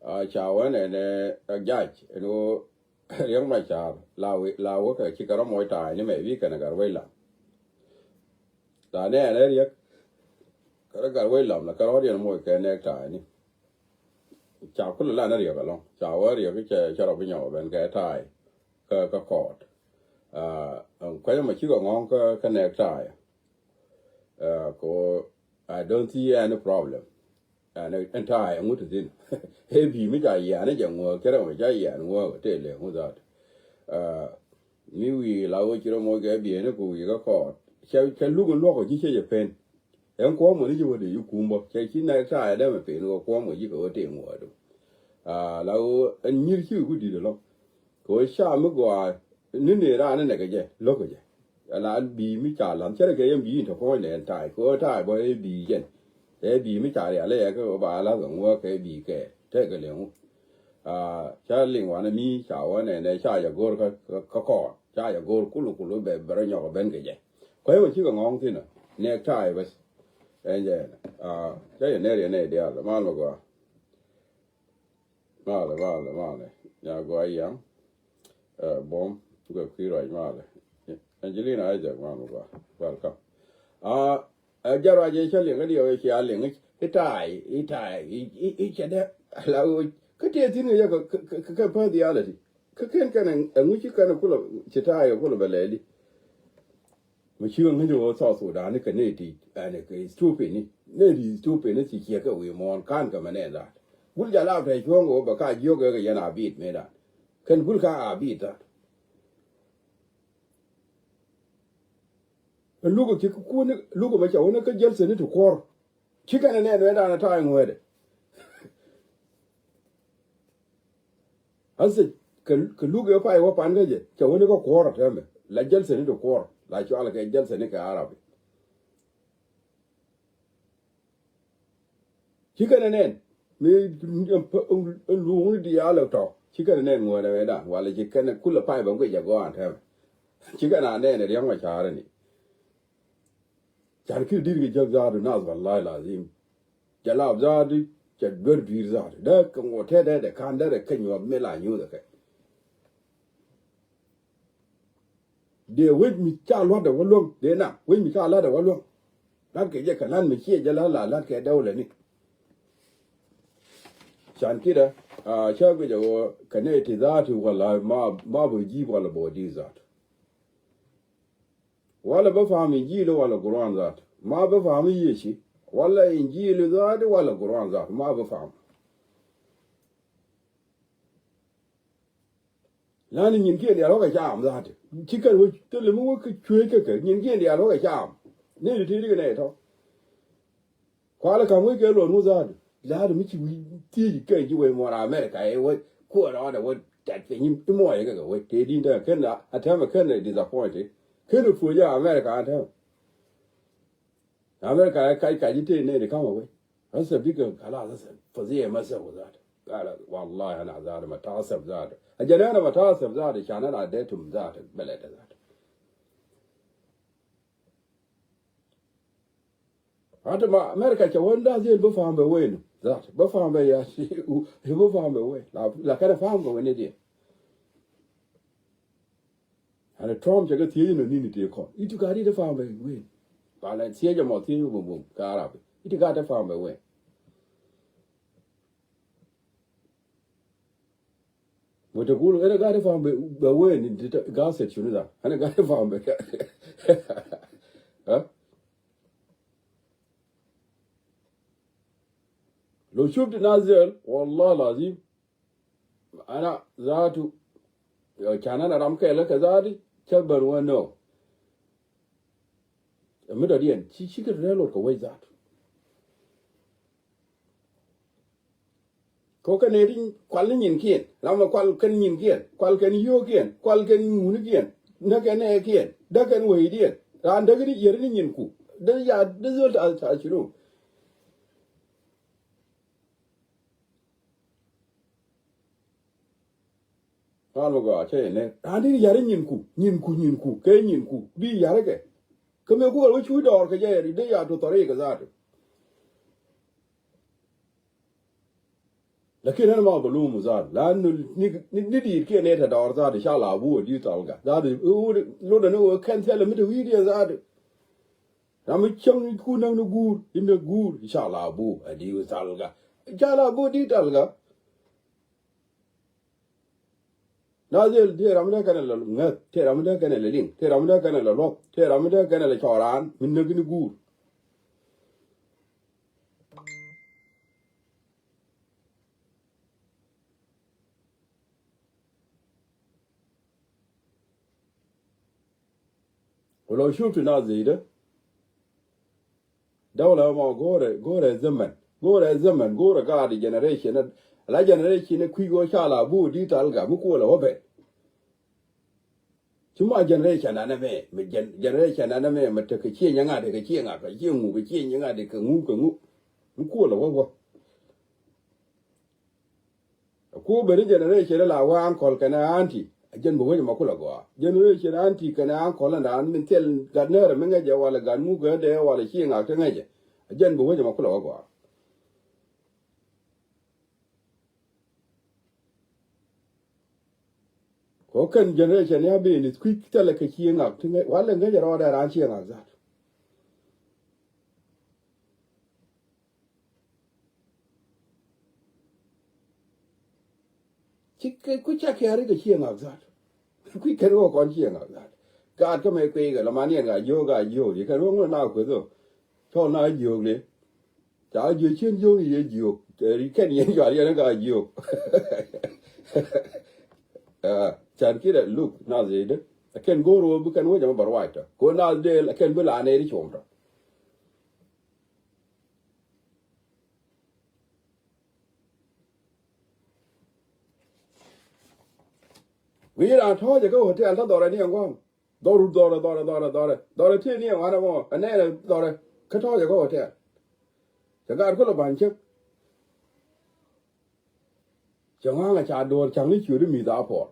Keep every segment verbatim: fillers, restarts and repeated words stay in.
A ca wä nɛnɛ a jac ɛn ɣöö Riɛk Macar la wä, la wä kɛ ci kɛ rɔ moc ta̱a̱ ni mɛ wi̱i̱ kɛnɛ Gatwec Lam. La nɛɛnɛ Riɛk kɛ rɔ Gatwec Lam la kɛ rɔ riɛn moc kɛ nɛɛk ta̱a̱ ni. Ca kulɛ la ni Riɛk ɛlɔ̱ŋ ca wä Riɛk cɛ, cɛ rɔ bi nyɔk ben kɛ ta̱a̱ kɛ, kɛ kɔɔt. Kuanyä mɛ cikɛ ŋɔ̱ŋ kɛ, kɛ nɛɛk ta̱a̱. Ko I don't see any problem. Ɛn, ɛn ta̱a̱ ɛŋu ti thi̱n. Ɛ bi̱i̱ mi ca yian ni jɛ ŋuɔ̱ɔ̱k cɛ rɛ mɛ ca yian ŋuɔ̱ɔ̱k tëë lɛ ŋu that. Mi wi̱i̱ la wä ci rɛ mɔ kɛ bi̱i̱ ni ku wi̱i̱ kä kɔɔt cɛ, cɛ luk in luɔk ɔ ji̱ cɛ jɛ pen. Ɛn kuɔ̱m mɔ ni ci wä dee ci kum bä cɛ ci nɛk ta̱a̱ ɛ dɛmɛ pen wä kuɔ̱m mɔ ji̱ kɛ wä tëë ŋuɔ̱ɔ̱k du. La wä ɛn nyir ci ku di̱t ɛlɔ. Kɛ ɣöö ca mi gɔaa ni ni raan ni nɛkɛ jɛ lo̱kɛ jɛ. Ala bi̱i̱ mi ca la̱th cɛ rɛ kɛ yɛn bi̱i̱ in te kɔ̱ŋ lɛ ɛn ta̱a̱ kɛ ɣöö ta̱a̱ bä ɛ bi̱i̱ jɛn. Ɛ bi̱i̱ mi ca rial ɛ yɛ kɛ ɣöö ba la̱th kɛ ŋuɔ̱ɔ̱k kɛ bi̱i̱ kɛ tekɛ lɛ ŋu. Ca liŋ wanɛ mi ca wä nɛnɛ ca jɛ go̱r kä, kä kɔɔr ca jɛ go̱r kulu kulu bɛ bɛ rɔ nyɔk ɛ ben kɛ jɛ. Kuɛ wä cikɛ ŋɔ̱ŋ thi̱n ɛ nɛk ta̱a̱ bäth. Ɛn jɛ ca jɛ nɛr yɛ nɛy diaal mal mɛ gɔaa. Malɛ, malɛ, malɛ. Nya gɔaa yaŋ. Buɔ̱m kɛ kui̱ ruac malɛ. Angelina Isaac malɛ gɔaa. Welcome. Ɛ jɛ ruac ɛ cä liŋ kä diɛ wee cia liŋ i̱ ta̱a̱y i̱ ta̱a̱y i̱ cɛ dee ala ɣöö kä tëë thi̱n kɛ jɛ kɛ, kɛ, kɛ, kɛ personality. Kä ken kɛn ɛŋu ci kɛn kulɛ ci ta̱a̱y kɛ kulɛ bɛ lɛɛli. Mi ci ŋäc ɣöö South Sudan ni kɛ nɛy ti ɛn kɛ stupid ni nɛy ti stupid ni ci ciɛ kɛ wi̱i̱ muɔ̱ɔ̱n ka̱n kɛ mɛ nɛn that. Gul jɛ lap tɛ cuɔ̱ŋ ɣöö bɛ ka jiök kɛ kɛ yɛn a bit mëë that. Kɛn gul ka a bit that. Luk kɛ kɛ kun luk kɛ mɛ cɛ wä ni kä jäl seni ti kuɔr. Ci kɛn ɛ nɛn mëë that ta̱a̱ ŋuɛɛdɛ. Ase kɛ, kɛ luk ɛ pay wä pan kä jɛ cɛ wä ni kä kuɔr ɔ tɛmɛ la jäl seni ti kuɔr la cual kɛ jäl seni kɛ Arabi. Ci kɛn ɛ nɛn mi luuŋ ni diaal ɛ tɔ ci kɛn ɛ nɛn ŋuɔ̱ɔ̱n ɛ wee dan walɛ ci kɛn ɛ kulɛ pay bɛ guic ɛ gɔaan tɛmɛ. Ci kɛn a nɛn ɛ riäŋ mɛ ca̱a̱rɛ ni. Can ki di̱t kɛ jäk zaadu nath wallahi lazim. Jɛ lap zaadu cɛ duer dui̱r zaadu dee kɛ ŋuɔ tɛt dee dee kan dee dee kɛ nyuɔth mi la nyuuth kɛ. Dee wec mi ca luɔt dee wä luäŋ dee na wec mi ca lat dee wä luäŋ. Lat kɛ jɛ kɛ lat mi ciɛ jɛ lat la lat kɛ dee wä lɛ ni. Can kidɛ cä guic ɛ wä kɛ nɛy ti zaadu wala ma, ma bɛ ji̱ wala bɛ wä di̱t zaadu. Wala bä faham Injili wala Guruan zat. Ma bä faham Yeshi. Wala Injili zat wala Guruan zat. Ma bä faham. Lani nyin kiɛn dial wä kɛ cam zat. Ci kɛn wä thilɛ mi wä kɛ cuec kɛ kɛ nyin kiɛn dial wä kɛ cam. Ni ti ti ri kɛ nɛ tɔ. Kualɛ ka̱m wec kɛ luɔt ŋu zaadu. Zaadu mi ci wi̱i̱ thiec kɛ ji̱ wec muɔr America ɛ wec kuɔt rɔɔdɛ wec tɛt piny i̱ muɔc kɛ kɛ wec tëë di̱n tɛmɛ kɛn a tɛmɛ kɛn ɛ disappointed. Kɛn ɛ puɔc ɛ America a tɛmɛ. America ɛ kac kac i̱ tëë nɛy ti ka̱m ɛ wec. Ɣäthɛ bikɛ kalas ɣäthɛ fadhiya mɛthɛ wä zaadu. Gal wallahi ana zaadu ma taasab zaadu. A jɛn ana ma taasab zaadu can ana dee tum zaadu bɛlɛt zaadu. Hata ma America cɛ wä nda̱th yɛn bä faham bɛ wee ni. That bä faham bɛ ya bä faham bɛ wee. La, la kɛn ɛ faham bɛ wee ni diɛ. Ani Trump cɛ kɛ thiec ni ni ni tëë kɔn. Iti ka di te faham bɛ wee. Ba la thiec ɛmɔ thiec bum bum ka Arab. Iti ka te faham bɛ wee. Wete kulu ɛn ɛ gat ɛ fam bɛ wee ni ti gat sɛt cuni dha ɛn ɛ gat ɛ fam bɛ. Lo shufti nas del wallah lazim. Ana zatu can ana ram kɛlɛ kɛ zati cä bär wä nɔ. Ɛ mi dɔ̱diɛn ci cikɛ rɛl wä kɛ wec zatu. Kɔ kɛn ɛ ti kual ni nyinkiɛn ram ɛ kual kɛn nyinkiɛn kual kɛn yio̱o̱kiɛn kual kɛn ŋunikiɛn näk kɛn nɛɛkiɛn däk kɛn wecdiɛn. Raan däk ni yier ni nyinku dee ya dee dhol ta ta cunu. Ral mi gɔaa cä yɛ nɛr raan di yar nyinku nyinku nyinku kɛ nyinku bi yar kɛ. Kɛ mëë kukɛ wä cuc dɔɔr kɛ jɛ yɛ di dee ya tu thɔri kɛ zaatu. Lakin ɛn ma bɛ lum zaat. Lanu ni, ni, ni diit kiɛ nɛy tɛ dɔɔr zaat, ca la bu di thalga. Zaat, lotdɛ ni wä kɛn thilɛ mi te wi̱i̱diɛn zaat. Ram mi cäŋ ku näk ni guur, in ni guur, ca la bu a di thalga. Ca la bu di thalga. Na dhil, tëë ram mi dee kɛn ɛ la ŋäth, tëë ram mi dee kɛn ɛ la liŋ, tëë ram mi dee kɛn ɛ la luɔth, tëë ram mi dee kɛn ɛ la cɔɔran, mi näk ni guur. Ku lɔ shuftu nas zai de. Dawla mɔ go̱rɛ, go̱rɛ zaman. Go̱rɛ zaman, go̱rɛ gaadi generation. La generation kui̱ wä ca la bu di thalga, mi kuɔlɛ wä bɛ. Ci ma generation anɛ mɛ, mɛ gen-, generation anɛ mɛ, mɛ tekɛ ciɛ nyɛ ŋa̱, tekɛ ciɛ ŋa̱, kɛ ciɛ ŋu, kɛ ciɛ nyɛ ŋa̱, tekɛ ŋu, kɛ ŋu. Mi kuɔlɛ wä wä. Ku beni generation la wä uncle kɛnɛ auntie. A jɛn bi wec ma kulɛ gɔaa. Generation auntie kɛnɛ uncle ɛn daan min thil gat nɛɛrɛ mi ŋäcɛ walɛ gat ŋu gɛ dee walɛ ci ŋak ti ŋäcɛ. A jɛn bi wec ma kulɛ wä gɔaa. Kɔ kɛn generation ya ben is quick thilɛ kɛ ci ŋak ti ŋäc walɛ ŋäcɛ rɔɔdɛ raan ci ŋak zat. Ci kɛ ku ca kɛɛri kɛ ciɛ ŋak zat. Kui̱ kɛn wä kɔn ciɛ ŋak zat. Gaat kä mɛ kui̱ kɛ lɔ man yɛn ka jiök ka jiök. Ci kɛn wä ŋun na kueth wä. Cɔl na jiök ni. Ca jiök cien jiök ni yɛ jiök. Kɛn yɛn jual yɛn ka jiök. Ah, can kidɛ luk na zidä. Kɛn go̱o̱r wä bi kɛn wä jɛ mɛ bɛ ruac tɔ. Ko na del kɛn bi la nɛ ri cuɔm tɔ. Wi̱i̱ raan tɔ̱ɔ̱cɛ kä hotel tä dhɔrɛ ni ɛŋɔ̱ɔ̱ŋ. Dhɔru dhɔrɛ, dhɔrɛ, dhɔrɛ, dhɔrɛ. Dhɔrɛ ti ni ɛŋɔ̱ɔ̱ŋ ɛmɔ, ɛ nɛɛnɛ dhɔrɛ. Kä tɔ̱ɔ̱cɛ kä hotel. Cɛ gaat kulɛ ba̱ny cäk. Cɛ ŋɔ̱a̱ŋ a ca duɔ̱ɔ̱r ca̱ŋ ni ciöt i̱ mi̱th a Pɔl.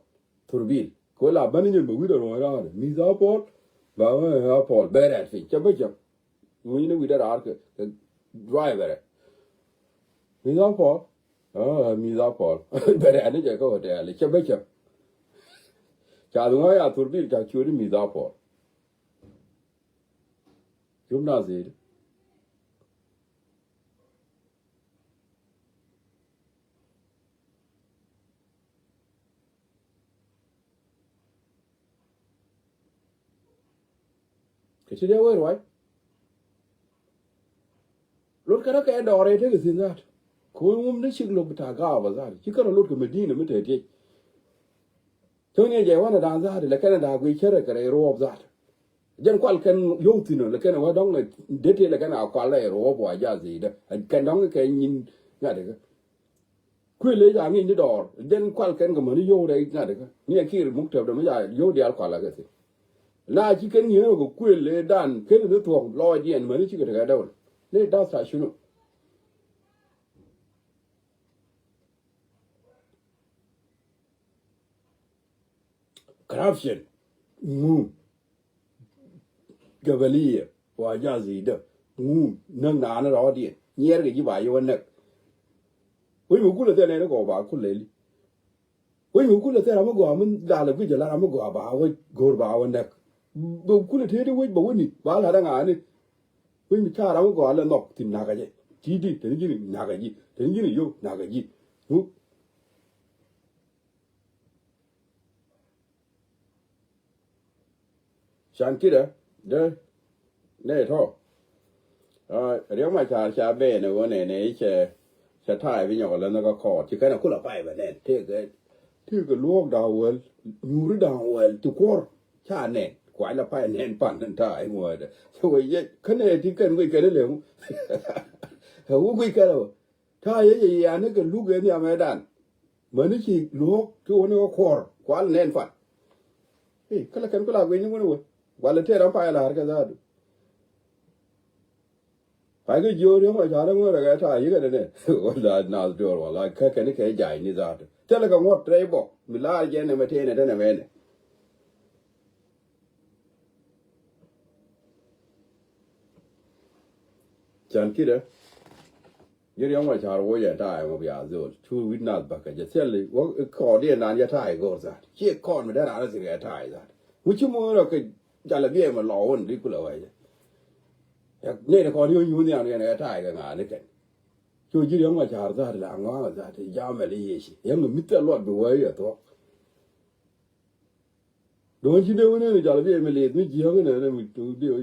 Thurbil. Kɛ wee la bän inyɛn bɛ wi̱cdɛ ruɔ̱ɔ̱c raar. Mi̱th a Pɔl. Ba a Pɔl. Bɛ rɛ̈t piny. Cɛ bä cäŋ. Ŋucni wi̱cdɛ raar kɛ, kɛ driver ɛ. Mi̱th a Pɔl. Ah, mi̱th a Pɔl. Bɛ rɛ̈t ni jɛ kä hotel. Cɛ bä cäŋ. Ca dhuŋ a ya thurbil ca ciöt i̱ mi̱th a Pɔl. Yom na zeri. Kɛ ti dee wee ruac. Lot kärä kɛ dɔɔrɛ tekɛ thi̱n zaat. Kɛ wee ŋum ni cik lo̱k bi ta̱a̱ ga̱a̱ bä zaat. Ci kärä lot kɛ Medina mi te tiec. Cäŋ ni jɛ wanɛ da̱a̱n zaat lɛ kɛnɛ da̱a̱ guiy cärɛ kɛ rɛy ruɔɔp zaat. Jɛn kual kɛn yio̱w thi̱n ɔ lɛ kɛnɛ wä dɔ̱ŋ lɛ dee tëë lɛ kɛnɛ a kual lɛ rɛy ruɔɔp wa ja̱a̱ zidä. Kɛn dɔ̱ŋ kɛ nyin ŋa̱t ikä. Kuël ëë ca ŋi̱i̱c ni dɔɔr jɛn kual kɛn kɛ mäni yio̱w rɛy ŋa̱t ikä. Ni ɛ kiir muk tɛpdɛ mi ca yio̱w diaal kual akɛ thi̱n. Na ci kɛn ŋi̱i̱c ni kɛ kuël ëë dan ken ni thuɔ̱k lɔɔcdiɛn mäni cikɛ tekɛ däwäl. Ni da̱th ca cunä. Corruption. Ŋu. Gabaliya. Wa ja̱a̱th i̱ däk. Ŋu. Näk naan rɔɔdiɛn. Nyiɛɛr kɛ ji̱ ba yɛ wä näk. Wec mi kulɛ thil nɛn kɔ ba kulɛ li. Wec mi kulɛ thil ram mi gɔaa mi dhalɛ guic ala ram mi gɔaa ba wä go̱o̱r ba wä näk. Bɛ kulɛ tëëdi wec ba wä ni̱t ba la da̱ŋ ani. Wec mi ca ram mi gɔaa lɛ nhɔk thi̱n nakä jɛ. Ti̱i̱di teni ji̱n nakä ji̱. Teni ji̱n yio̱w nakä ji̱. Ŋu. Can kidɛ dee nɛ tɔ. Riɛk ma ca ca bɛɛn ɛ ɣöö nɛnɛ cɛ cɛ ta̱a̱ bi nyɔk ɛ lä nhäk kä kɔɔt ci kɛn ɛ kulɛ pay bɛ nɛn tëëkɛ tëëkɛ luɔ̱ɔ̱k da̱a̱ wäl nyuuri da̱a̱ wäl ti kuɔr ca nɛn kuac la pay nɛn pan ta̱a̱ i̱ ŋuɔ̱ɔ̱dɛ cɛ wee yɛ kä nɛ ti kɛn guic kɛn ilemu. Ɛ wä guic kɛn ɛ wä. Ta̱a̱ yec yɛ yiaani kɛ luk ëë nhiam ëëdan. Mäni ci luɔ̱ɔ̱k ti wä ni wä kuɔr kual nɛn pan. Ii kä lɛ kɛn ku la guic ni wä ni wä. Walɛ tëë ram pay la̱r kɛ dhaadu. Pay kɛ jiöör yɔ̱ŋ a ca̱r ɛŋɔ̱rɛ kɛ ta̱a̱ yikɛ nɛnɛ. Wala naath duɔ̱ɔ̱r wala kä kɛn kɛ ja̱a̱c ni dhaadu. Thilɛ kɛ ŋuɔ̱t rɛy bɔk mi la̱r jɛ nɛmɛ tëë nɛ te nɛmɛ nɛ. Can kidɛ. Ji̱ Riɛk Macar wä jɛ ta̱a̱ ɛmɔ bia dhol cu wi̱t nath bäkɛ jɛ thil wä kɔɔdiɛn dan jɛ ta̱a̱ i̱ go̱r dhat ciɛ kɔɔn mi dee raan a thil kɛ ta̱a̱ i̱ dhat. Mi ci muɔ̱ɔ̱n rɔ kɛ jal a biɛɛmɛ lɔɔk wän di kulɛ wee jɛ. Nɛy ni kɔn yio̱w nyuuth nhiam yɛn ɛ ta̱a̱ kɛ ŋa̱a̱ni kɛn. Cu Ji̱ Riɛk Macar dhat la ŋɔaŋ dhat jamɛ li yeci yɛn mi thil luɔt bi wee yɛ thuɔ̱k. Do̱n ci dee wä neni jal biɛ mi lieth mi jiäk inɛ ni mi tu dee wä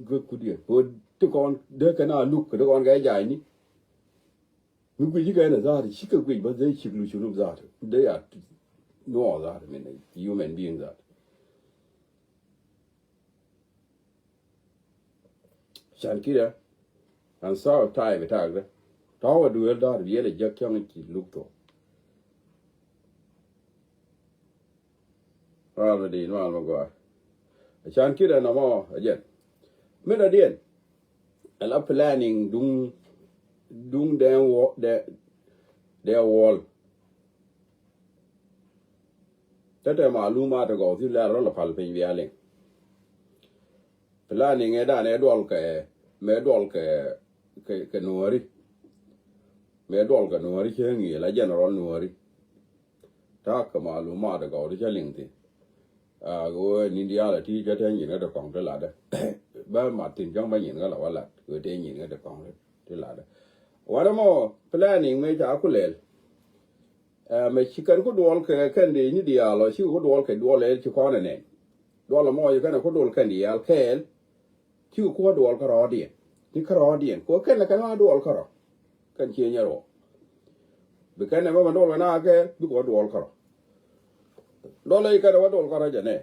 gök kudiɛ ko ti kɔn dee kɛn a luk kɛ ti kɔn kɛ jany ni. Mi guic ikɛ ni dhat ci kɛ guic bä dee cik lu culuk dhat dee ya nuɔ dhat mi ni human being dhat. Can kidɛ an thaw ta̱a̱ bi ta̱a̱ kidɛ tɔ̱ wä duëël da̱r bi yɛl ɛ jek cäŋ ci luk thok. Mal mi di̱i̱t mal mi gɔaa. Can kidɛ nɔmɔ ɛ jɛn mi dɔ̱diɛn. Ɛ la planning duŋ duŋ dɛn wɔ dɛ dɛ wɔl. Tɛtɛ malumat ti gɔw thin lɛr rɔ la pal piny bia liŋ. Planning ɛ dan ɛ duɔl kɛ mɛ duɔl kɛ kɛ nuɔri. Mɛ duɔl kɛ nuɔri cɛ ŋi̱i̱ la general nuɔri. Ta̱a̱ kɛ malumat ti gɔw ti cä liŋ thin. Aa kɛ ɣöö ni diaal a ti cä te nyin kä ti kɔŋ ti latdä. Bä mat thin cäŋ bä nyin kä la wä lat kɛ ɣöö te nyin kä ti kɔŋ ti latdä. Wanɛ mɔ planning mëë ca ku lɛl. Ɛ mɛ ci kɛn ku duɔl kɛ kɛn dee ni diaal ɔ ci ku duɔl kɛ duɔl lɛl ci kɔn ɛ nɛn. Duɔl ɛmɔ ci kɛn ku duɔl kɛn diaal kɛɛl. Cikɛ kuɔ duɔl kärɔɔdiɛn ni kärɔɔdiɛn kuɔ kɛn lɛ kɛn wa duɔl kärɔ. Kɛn ciɛ nyɛ ruɔ. Bi kɛn nɛ mɛ mɛ duɔl kɛ na kɛ bikɛ wä duɔl kärɔ. Duɔl lɛ ci kɛn wä duɔl kärɔ jɛ nɛ.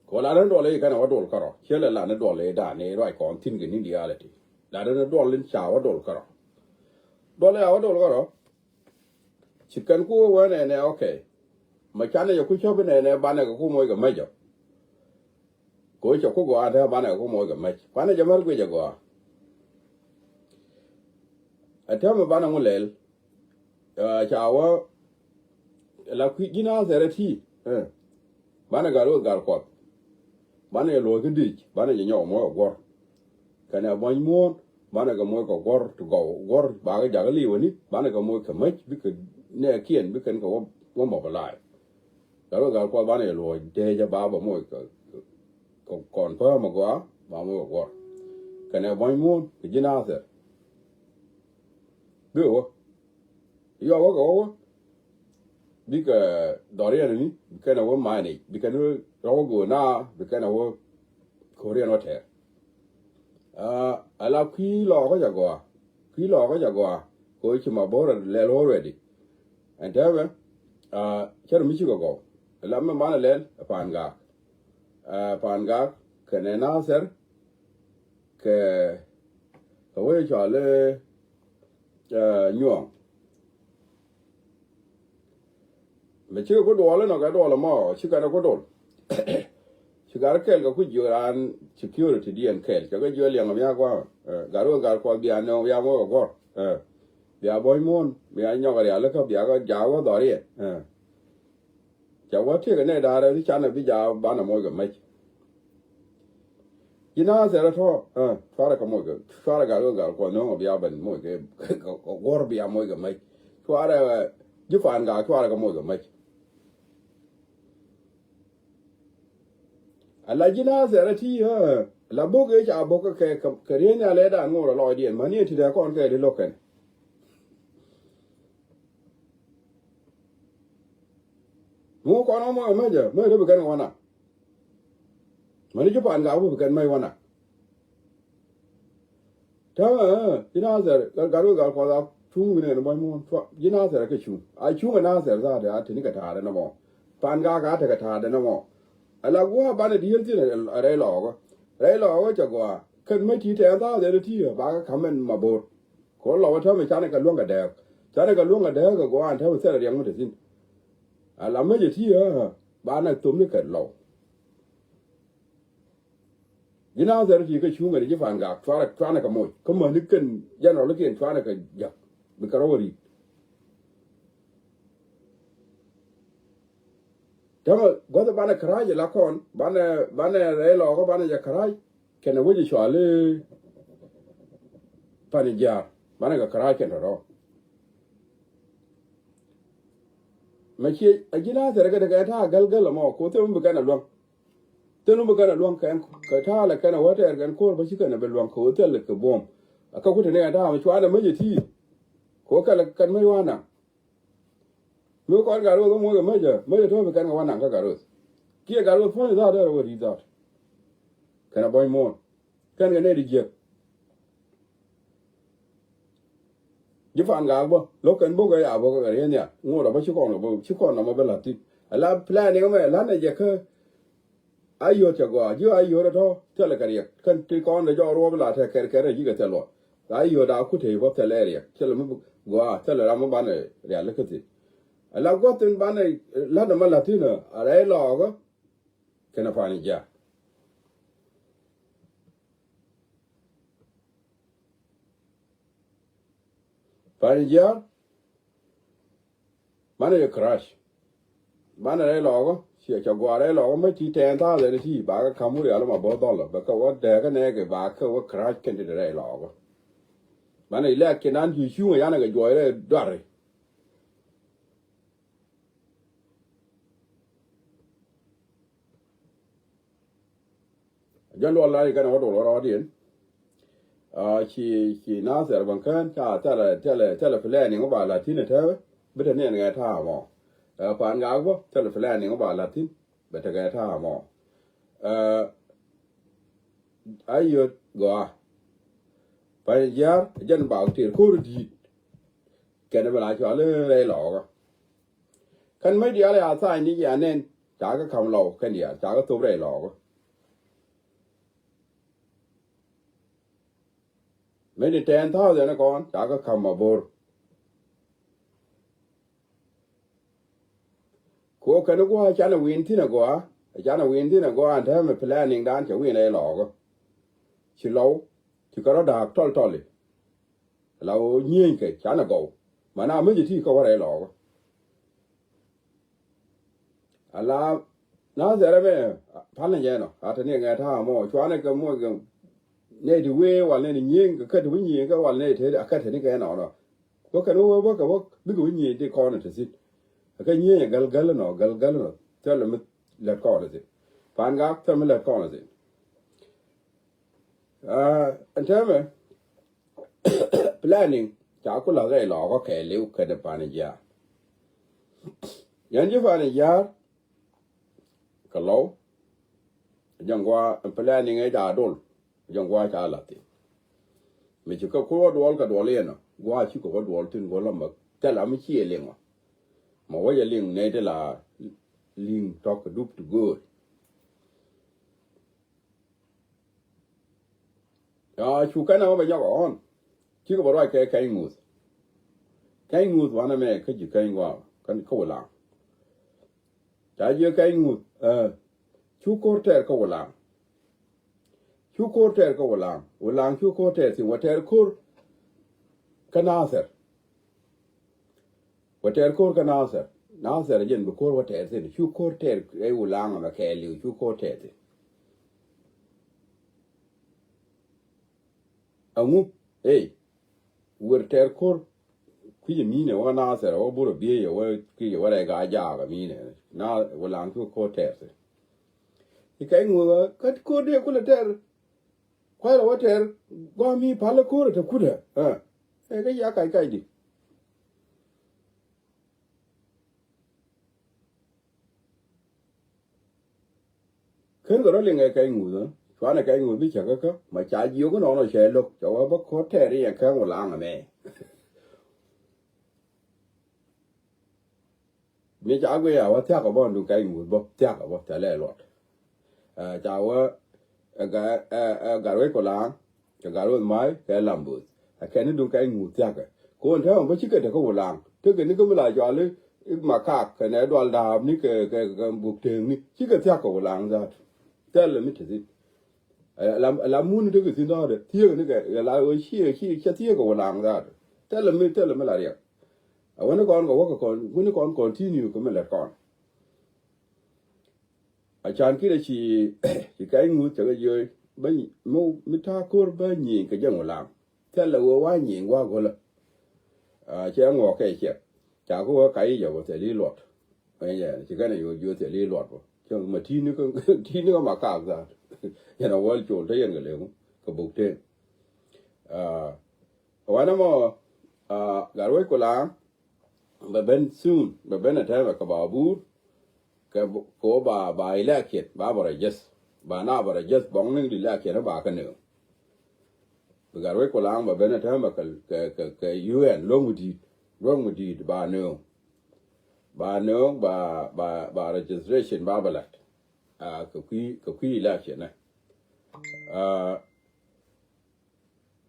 Kuɔ la ni duɔl lɛ ci kɛn wä duɔl kärɔ ciɛ lɛ la ni duɔl lɛ dan ni ruac kɔn thin kɛ ni diaal ɛ ti. La ni duɔl in ca wä duɔl kärɔ. Duɔl lɛ ca wä duɔl kärɔ. Ci kɛn ku wee nɛnɛ okay. Ma canɛ jɛ ku cäpi nɛnɛ banɛ kɛ ku moc kɛ mec ɔ. Kɛ wee cɛ ku gɔaa te banɛ kɛ ku moc kɛ mec kuanɛ jɛ mär guic ɛ gɔaa. Ɛ täämɛ banɛ ŋu lɛl. Ca wä la kui̱ ji̱n a thɛrɛ ti. Banɛ gal wä gal kuɔth. Banɛ jɛ luɔ̱c kä dic banɛ jɛ nyɔk moc ɛ guɔ̱r. Kɛnɛ buɔ̱ny muɔ̱ɔ̱n banɛ kɛ moc kɛ guɔ̱r ti gɔw guɔ̱r bakɛ jakä liwäni banɛ kɛ moc kɛ mäc bikɛ nɛɛkiɛn bikɛn kɛ wä mobilize. Gat wä gat kuɔth banɛ jɛ luɔ̱c dee jɛ ba bɛ moc kɛ kɔn pää mɛ gɔaa ba moc kɛ guɔ̱r. Kɛnɛ buɔ̱ny muɔ̱ɔ̱n kɛ ji̱n a thɛr. Bi wä. Yɔk wä kɛ wä wä. Bikɛ dhɔriɛn ni bikɛn a wä manage bikɛn rɔk wä go̱o̱ na bikɛn a wä ko̱riɛn wä tɛɛr. Ala kui̱ lɔɔkä ca gɔaa kui̱ lɔɔkä ca gɔaa. Ko̱ ci ma bo̱o̱r a lɛl already. Ɛn tɛmɛ cä rɔ mi cikɛ gɔw. Ala mɛ man a lɛl a pan gaak. Pan gaak kɛnɛ na thɛr. Kɛ kɛ wee cɔal i̱ nyuɔ̱ɔ̱ŋ. Mɛ cikɛ ku duɔl inɔ kɛ duɔl ɛmɔ cikɛ ni ku duɔl. Ci gat kɛl kɛ ku jiök raan security diɛn kɛl cɛ kɛ jiök liɛŋ mi a gua̱a̱. Gat wee gat kuɔth bia nööŋ bia moc kɛ guɔ̱r. Bia buɔ̱ny muɔ̱ɔ̱n bia nyɔk rialikä bia kɛ jaak wä dhɔriɛn. Ca wä tiek ɛ nɛy da̱a̱r ɛ ti canɛ bi jaak banɛ moc kɛ mec. Ji̱ na thɛrɛ tɔ̱ cuarɛ kɛ moc kɛ cuarɛ gal kɛ gal kuɔth no̱o̱ŋ ɛ bia ben moc kɛ guɔ̱r bia moc kɛ mec. Cuarɛ ji̱ pan gal cuarɛ kɛ moc kɛ mec. Ala ji̱ na thɛrɛ ti la bok ëë ca bok kɛ kɛ riey ni alɛ dan ŋo̱o̱r ɛ lɔcdiɛn mäni ɛ ti dee kɔn kɛ li lo̱k kɛn. Ŋu kɔn ɔ mɔ mecä mecä dee bi kɛn kɛ wanak. Mäni ci pan gak wä bi kɛn mec wanak. Täämɛ ji̱ Nathɛr gat wek gat kuɔth a cuŋ wi̱nɛ ni buɔ̱ny muɔ̱ɔ̱n ji̱ Nathɛr a kɛ cuŋ a cuŋ ɛ Nathɛr thaatɛ a teni kɛ ta̱a̱dɛ nɔmɔ. Pan gak a tekɛ ta̱a̱dɛ nɔmɔ. Ala gua̱a̱ banɛ di̱i̱l thi̱n a rɛy lɔɔkä rɛy lɔɔkä cɛ gɔaa kɛn mec ti tɛɛn thaatɛ ni ti̱i̱ a bakɛ ka̱m ɛn ma bo̱o̱r. Kɛ ɣöö lɔw ɛ täämɛ canɛ kɛ luäŋ kɛ dääk canɛ kɛ luäŋ kɛ dääk kɛ gɔaa ɛn täämɛ thilɛ riɛŋ mi te thi̱n. Ala mec ɛ ti ɣä ba nɛ thom ni kɛ lɔw. Ji̱ Nathɛr ti kɛ cuŋ kɛn ji̱ pan gak cuarɛ cuanɛ kɛ moc kä mäni kɛn jɛn rɔlikiɛn cuanɛ kɛ jak bi kɛ rɔwä ri̱t. Täämɛ gua̱thɛ banɛ kära̱c ila kɔn banɛ banɛ rɛy lɔɔkä banɛ jɛ kära̱c. Kɛnɛ wec i̱ cuali pani jiaar Banɛ kɛ käraac kɛn tɔ̱tɔ̱. Mɛ ciɛ a ji̱n a thɛrɛ kɛ tekɛ ta̱a̱ gäl gäl ɛmɔ kɛ wä thil mi bi kɛn a luäŋ. Thil mi bi kɛn a luäŋ kɛn kɛ ta̱a̱ lɛ kɛn a wä tɛɛr kɛn ko̱r bä ci kɛn a bi luäŋ kɛ wä thil kɛ buɔ̱m. A kä ku te ni kɛn ta̱a̱ mi cuanɛ mäc ɛ ti̱i̱. Kɛ wä kɛl kɛn mäc wanɛ. Mi kɔn gat roth kä muɔc kɛ mäcä mäcä tɔ̱ bi kɛn kɛ wä naŋ kä gat roth. Kiɛ gat roth puɔ̱ny dhaat dee rɔ wä ri̱i̱t dhaat. Kɛn a buɔ̱ny muɔ̱ɔ̱n kɛn kɛ nɛy ti jiäk. Ji̱ Pan Gak bä lo̱k kɛn bok ɛ ya bok kɛ riɛn ya ŋot a bä ci kɔn kɛ bä ci kɔn nɔmɔ bä la̱t thi̱n. A la planning mɛ la̱t nɛ jɛ kä A yio̱o̱t cɛ gɔaa ji̱ a yio̱o̱t ɛ tɔ̱ thilɛ kɛ riɛk kɛn ti kɔn dee jɔɔk ruɔp la tɛ kɛr kɛr ɛ ji̱ kɛ thil luɔt. A yio̱o̱t a kut tëë bä thilɛ riɛk thilɛ mi gɔaa thilɛ ram mi banɛ rial kä thi̱n. Ala guɔ̱th in banɛ la̱t ɛmɛ la̱t thi̱n ɛ a rɛy lɔɔkä kɛnɛ Pan Jiaar. Pan Jiaar. Banɛ yɛ crash. Banɛ rɛy lɔɔkä ciɛ cɛ gua̱a̱r rɛy lɔɔkä mä ti ten thousand ti bakä ka̱m wä rial ma bo̱o̱th dhɔl bɛ kɛ wä dɛɛkä nɛɛkɛ bakä wä crash kɛn ti rɛy lɔɔkä. Banɛ ilɛk kiɛ nan ti cuŋ ɛ yanɛ kɛ juɔc rɛy duari. Jɔn duɔl la ikɛn wä duɔl wä rɔɔdiɛn. Ci ci Nathɛr bäŋ kään ca thɛlɛ thɛlɛ thɛlɛ planning wä ba la̱t thi̱n ɛ täämɛ. Bi te niɛn ŋɛ ta̱a̱ mɔ. Pan Gak bä thɛlɛ planning wä ba la̱t thi̱n bɛ tekɛ ta̱a̱ mɔ. A yio̱t gɔaa. Pan Jiaar jɛn ba wä tëër ko̱r di̱i̱t. Kɛn bi la cual rɛy lɔɔkä. Kɛn mäc diaal ya tha̱a̱ny ni jɛ anɛn ca kɛ ka̱m lɔw kɛn diaal ca kɛ thop rɛy lɔɔkä. Mäc ni ten thousand kɔn ca kɛ ka̱m ma bo̱r. Ko kɛn gua̱a̱ canɛ win thi̱n agɔaa canɛ win thi̱n agɔaa an täämɛ planning dan cɛ win rɛy lɔɔkä. Ci lɔw ci kɛ rɔ da̱a̱k tɔl tɔli. La ɣöö nyieenykɛ canɛ gɔw. Mana mäc ɛ ti kä wä rɛy lɔɔkä. Ala Nathɛr ɛmɛ palä jɛ nɔ a te ni ŋɛ ta̱a̱ mɔ cuanɛ kɛ muɔc kɛ nɛy ti wee wal nɛy ti nyieeny kɛ kɛ ti wä nyieeny kɛ wal nɛy ti a kɛ te ni kɛ nɔnɔ. Wä kɛn wä wä kɛ wä bikɛ wä nyieeny ti kɔn ɛ te thi̱n. Ɛ kɛ nyieeny ɛ gäl gäl nɔ gäl gäl nɔ thilɛ mi lät kɔn ɛ thi̱n. Pan Gak thilɛ mi lät kɔn ɛ thi̱n. Ɛn täämɛ planning ca ku la̱th rɛy lɔɔkä kɛɛliw kɛnɛ Pan Jiaar. Yɛn ji̱ Pan Jiaar kɛ lɔw. Jɛn gua̱a̱ planning ɛ ca dol. Jɛn gua̱a̱ ca la̱th thi̱n. Mi ci kɛ ku wä duɔl kɛ duɔl yɛn ɔ gua̱a̱ ci kɛ wä duɔl thi̱n gua̱a̱ lɔ mɛ thɛl a mi ci ɛ liŋ ɔ. Mɛ wä jɛ liŋ nɛy ti la liŋ tɔk kɛ dup ti gööl. Aa cu kɛn ɛmɔ bɛ nyɔk ɛ ɣɔn. Cikɛ bɛ ruac kɛ kɛny ŋuth. Kɛny ŋuth wanɛ mɛ kä ji̱ kɛny gua̱a̱ kä wulaŋ. Ca jiɛ kɛny ŋuth ɛ cu ko̱r tɛɛr kä wulaŋ. Cu ko̱r tɛɛr kä wulaŋ wulaŋ cu ko̱r tɛɛr thi̱n wä tɛɛr ko̱r. Kä Nathɛr. Wä tɛɛr ko̱r kä Nathɛr. Nathɛr jɛn bi ko̱r wä tɛɛr thi̱n cu ko̱r tɛɛr rɛy wulaŋ ɛmɛ kɛɛliw cu ko̱r tɛɛr thi̱n. Aŋu ey wer tɛɛr ko̱r. Kui̱c ɛ mi̱i̱nɛ wä Nathɛr wä burɛ bieyɛ wä kui̱c ɛ wä rɛy gaa jaak ɛ mi̱i̱nɛ. Na wulaŋ cu ko̱r tɛɛr thi̱n. Ikɛ iŋu kä ko̱r dee kulɛ tɛɛr. Kua̱c rɔ wä tɛr gɔ̱a̱mi palä ko̱rä te kutdä. Ɛ kä ya kac kac di. Ken kɛ rɔ liŋ ɛ kɛc ŋuth. Cuanɛ kɛc ŋuth bi cä kä kä ma ca jiök inɔnɔ cɛ lo̱k cɛ wä bä ko̱r tɛr iɛ kɛn wä laŋ ɛmɛ. Mi ca guic a wä thia̱k a bä duŋ kɛc ŋuth bä thia̱k a bä thilɛ luɔt. Ca wä ɛ gat wec kɔ la̱a̱ŋ kɛ gat wec ma̱a̱c kɛ lam bo̱o̱th. A kɛn ni duŋ kɛc ŋuth thia̱kɛ. Ko̱n täämɛ bä cikɛ tekä wulaŋ tekɛ ni kä mi la cɔal i̱ makak kɛnɛ dual da̱a̱p ni kɛ kɛ buk teeŋni cikɛ thia̱k kɛ wulaŋ dha̱a̱t. Thɛl mi te thi̱n. Ɛ la mun ni tekɛ thi̱n dha̱a̱t thiek ni kɛ la ɣöö ciɛ ciɛ cɛ thiek kɛ wulaŋ dha̱a̱t. Thɛl mi thɛl mi la riɛk. A wäni kɔn kɛ wäkɛ kɔn wäni kɔn continue kɛ mi lät kɔn. A can kit a ci ci kɛc ŋuth cɛ kɛ jiöc bä mi mi ta̱a̱ ko̱r bä nyieny kɛ jɛ ŋu laŋ. Thilɛ wee wa nyiŋ wa go̱lä. Cɛ ŋuɔk kɛ ciɛk. Ca ku wee ka i̱ jɛ wä thil i̱ luɔt. Ci kɛn a yo̱o̱ jiö thil i̱ luɔt wä. Cɛ ma ti̱i̱ni kä ti̱i̱ni kä ma kaak dhaat. Yɛn a wäl col te yɛn kɛ leŋ kɛ buk tëë. Wanɛ mɔ, gat wec ku la̱a̱ŋ bɛ ben soon, bɛ ben a tɛmɛ kɛ ba buur. Kɛ kɛ wä ba ba election ba bɛ rɛ jeth, ba na bɛ rɛ jeth bɔŋ niŋ di election ba kɛ nööŋ. Bi gat wec ku la̱a̱ŋ bɛ ben a tɛmɛ kɛ kɛ kɛ U N luɔ̱ŋ mi di̱i̱t, luɔ̱ŋ mi di̱i̱t ba nööŋ. Ba nööŋ ba ba ba registration ba bɛ lat. Kɛ kui̱ kɛ kui̱ election nɛ.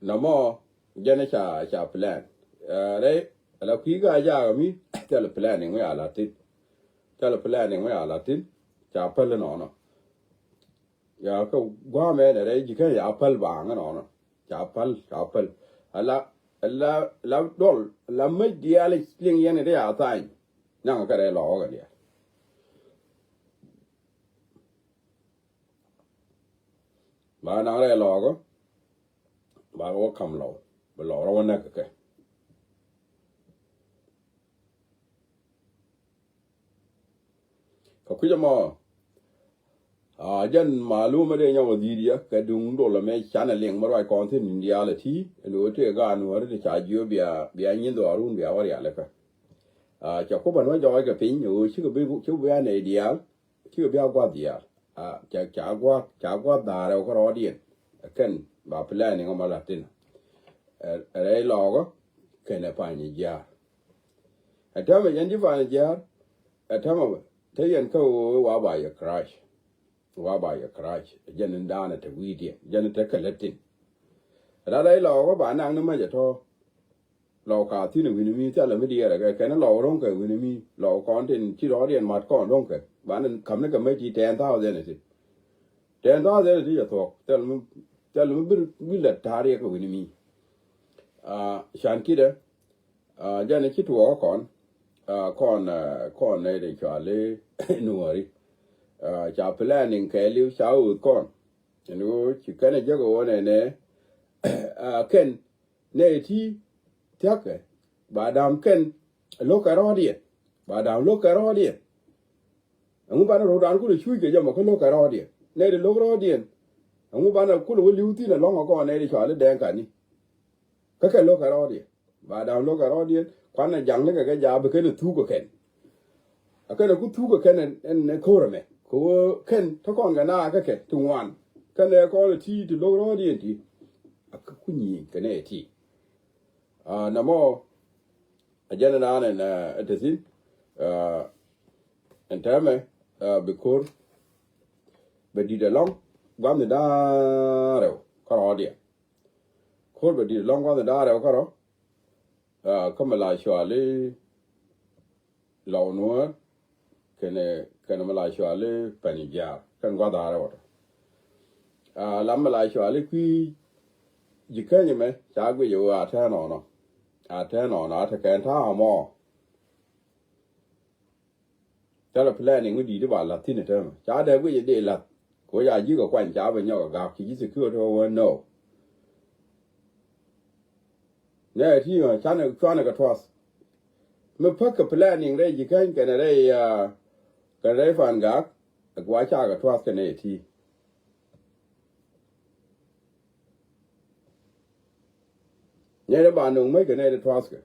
Nɔmɔ jɛn ca ca plan. Rɛy ala kui̱ ka jakä mi thil planning mi a la̱t thi̱n. Thil planning mi a la̱t thi̱n. Ca päl nɔnɔ. Ya kä guamɛ nɛ rɛy ji̱ kä ya päl baŋ nɔnɔ. Ca päl ca päl. Ala ala ala dɔl ala mäc diaal liŋ yɛn ri a thany. Naŋ kä rɛy lɔɔk kɛ diaal. Ba naŋ rɛy lɔɔkä ba wä kam lɔw bɛ lɔw rɔ wä näk kɛ. Kɛ kui̱c ɛmɔ a jɛn malum ɛ dee nyɔk ɛ dhi̱i̱t yɛ kɛ duŋ dolɛ mɛ canɛ liŋ mɛ ruac kɔn thi̱n in diaal ɛ ti ɛn ɣöö tëë gaat nuɔ̱ɔ̱ri ti ca jiö bia bia nyin dhɔaarun bia wä rial ɛ kɛ. Cɛ kup ɛn wä jɔɔc kɛ piny ɛ ɣöö cikɛ bi cikɛ bi anɛy diaal. Cikɛ bia guath diaal. Ca ca guath ca guath dhaarɛ wä kä rɔɔdiɛn. Ɛ kɛn ba planning ɔmɔ la̱t thin. Ɛ rɛy lɔɔkä kɛn ɛ pany jiaar. Ɛ täämɛ yɛn ji̱ pany jiaar. Ɛ täämɛ te yɛn kä ɣöö wa ba yɛ crash. Wa ba yɛ crash jɛn in daanɛ te wi̱i̱diɛn jɛn in te kɛ lät thin. Ɛ rat rɛy lɔɔkä ba naŋ ni mäc ɛ tɔ̱. Lɔw ka thi̱n wi̱ni mi thilɛ mi diɛɛrɛ kɛ kɛn lɔw ro̱ŋ kɛ wi̱ni mi lɔw kɔn tin ci rɔɔdiɛn mat kɔn ro̱ŋ kɛ banɛ ka̱m ni kɛ mec ti ten thousand ti. Ten thousand ti jɛ thuɔk thil mi thil mi bir wi̱lɛ ta̱a̱ riɛk kɛ wi̱ni mi. Can kidɛ jɛn ci tuɔɔk kɔn kɔn kɔn nɛ de cuali nuɔri. Ca planning kɛ liw ca ɣööth kɔn ɛn ɣöö ci kɛn ɛ jek ɣöö nɛnɛ kɛn nɛ ti thia̱kɛ ba da̱a̱m kɛn lo̱k kɛ rɔ̱ɔ̱diɛn ba da̱a̱m lo̱k kɛ rɔ̱ɔ̱diɛn. Ɛŋu banɛ ro̱o̱dan kulɛ cuuc kɛ jɛ mɔ kä lo̱k kɛ rɔ̱ɔ̱diɛn nɛ ti lo̱k rɔ̱ɔ̱diɛn. Ɛŋu banɛ kulɛ wä li̱w thi̱n ɛlɔ̱ŋ ɛ kɔn nɛ ti cɔal i̱ dɛɛŋ kani kä kɛ lo̱k kɛ rɔ̱ɔ̱diɛn. Ba da̱a̱m lo̱k kɛ rɔ̱ɔ̱diɛn kuanɛ ja̱ŋ ni kɛ kɛ ja̱a̱ bi kɛn ɛ thuuk ɛ kɛn. Ɛ kɛn ɛ ku thuuk ɛ kɛn ɛn ɛ ko̱r ɛmɛ kɛ ɣöö kɛn te kɔn kɛ naath kä kɛ ti ŋuan. Kɛn ɛ kɔn ɛ ti ti lo̱k rɔ̱ɔ̱diɛn ti. A kä ku nyieny kɛ nɛ ɛ ti. Namɔ a jɛn ɛn an ɛn ɛ te thi̱n ɛn tɛmɛ bi ko̱r bɛ di̱t ɛlɔ̱ŋ gua̱n ni da̱a̱ rɛw kä rɔ̱ɔ̱diɛn. Ko̱r bɛ di̱t ɛlɔ̱ŋ gua̱n ni da̱a̱ rɛw kä rɔ̱. Kä mi la cuali lɔw nuɔ̱ɔ̱r kɛnɛ kɛnɛ mi la cuali pɛny jiaar kɛn gua̱dhaarɛ wä tɔ. La mi la cuali kui̱ ji̱ käny mɛ ca guic ɛ ɣöö a tɛn ɔnɔ a tɛn ɔnɔ a te kɛn ta̱a̱ mɔ. Thilɛ planning mi di̱i̱t i̱ ba la̱th thi̱n ɛ täämɛ ca dee guic i̱ dee la̱th. Kɛ wec a ji̱ kɛ kuany ca bɛ nyɔk ɛ ga̱a̱k ci ji̱ security wä wä nɔ. Nɛ ɛ ti ɣän canɛ cuanɛ kɛ tuath. Mi päk kɛ planning rɛy ji̱ käny kɛnɛ rɛy kɛnɛ rɛy Pan Gak. Ɛ gua ca kɛ tuath kɛ nɛ ɛ ti. Nɛy ti ba no̱o̱ŋ mäc kɛ nɛy ti tuathkɛ.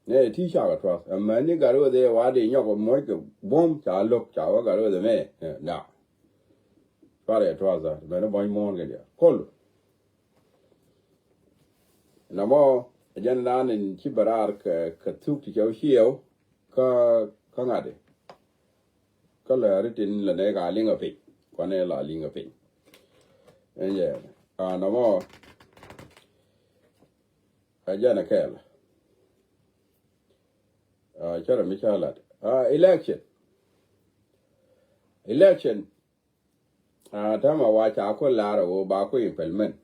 Nɛy ti cakɛ tuath ɛmɛni gat weth ëë wa di nyɔk mäc kɛ buɔ̱m ca lo̱k ca wä gat weth ɛmɛ. Na cuarɛ tuath dhat mɛni bɔny muɔ̱ɔ̱n kɛ diaal kol. Namɔ jɛn nan in ci bɛ raar kɛ thuk ti cɛw ciɛw. Kä kä ŋa̱di kä lääri tin lɛ nɛ ka liŋ a piny. Kuanɛ la liŋ a piny. Ɛn jɛ a namɔ a jɛn a kɛɛl. Cärɛ mi ca lat election. Election. Tama wa ca ku lar a wä ba ku implement.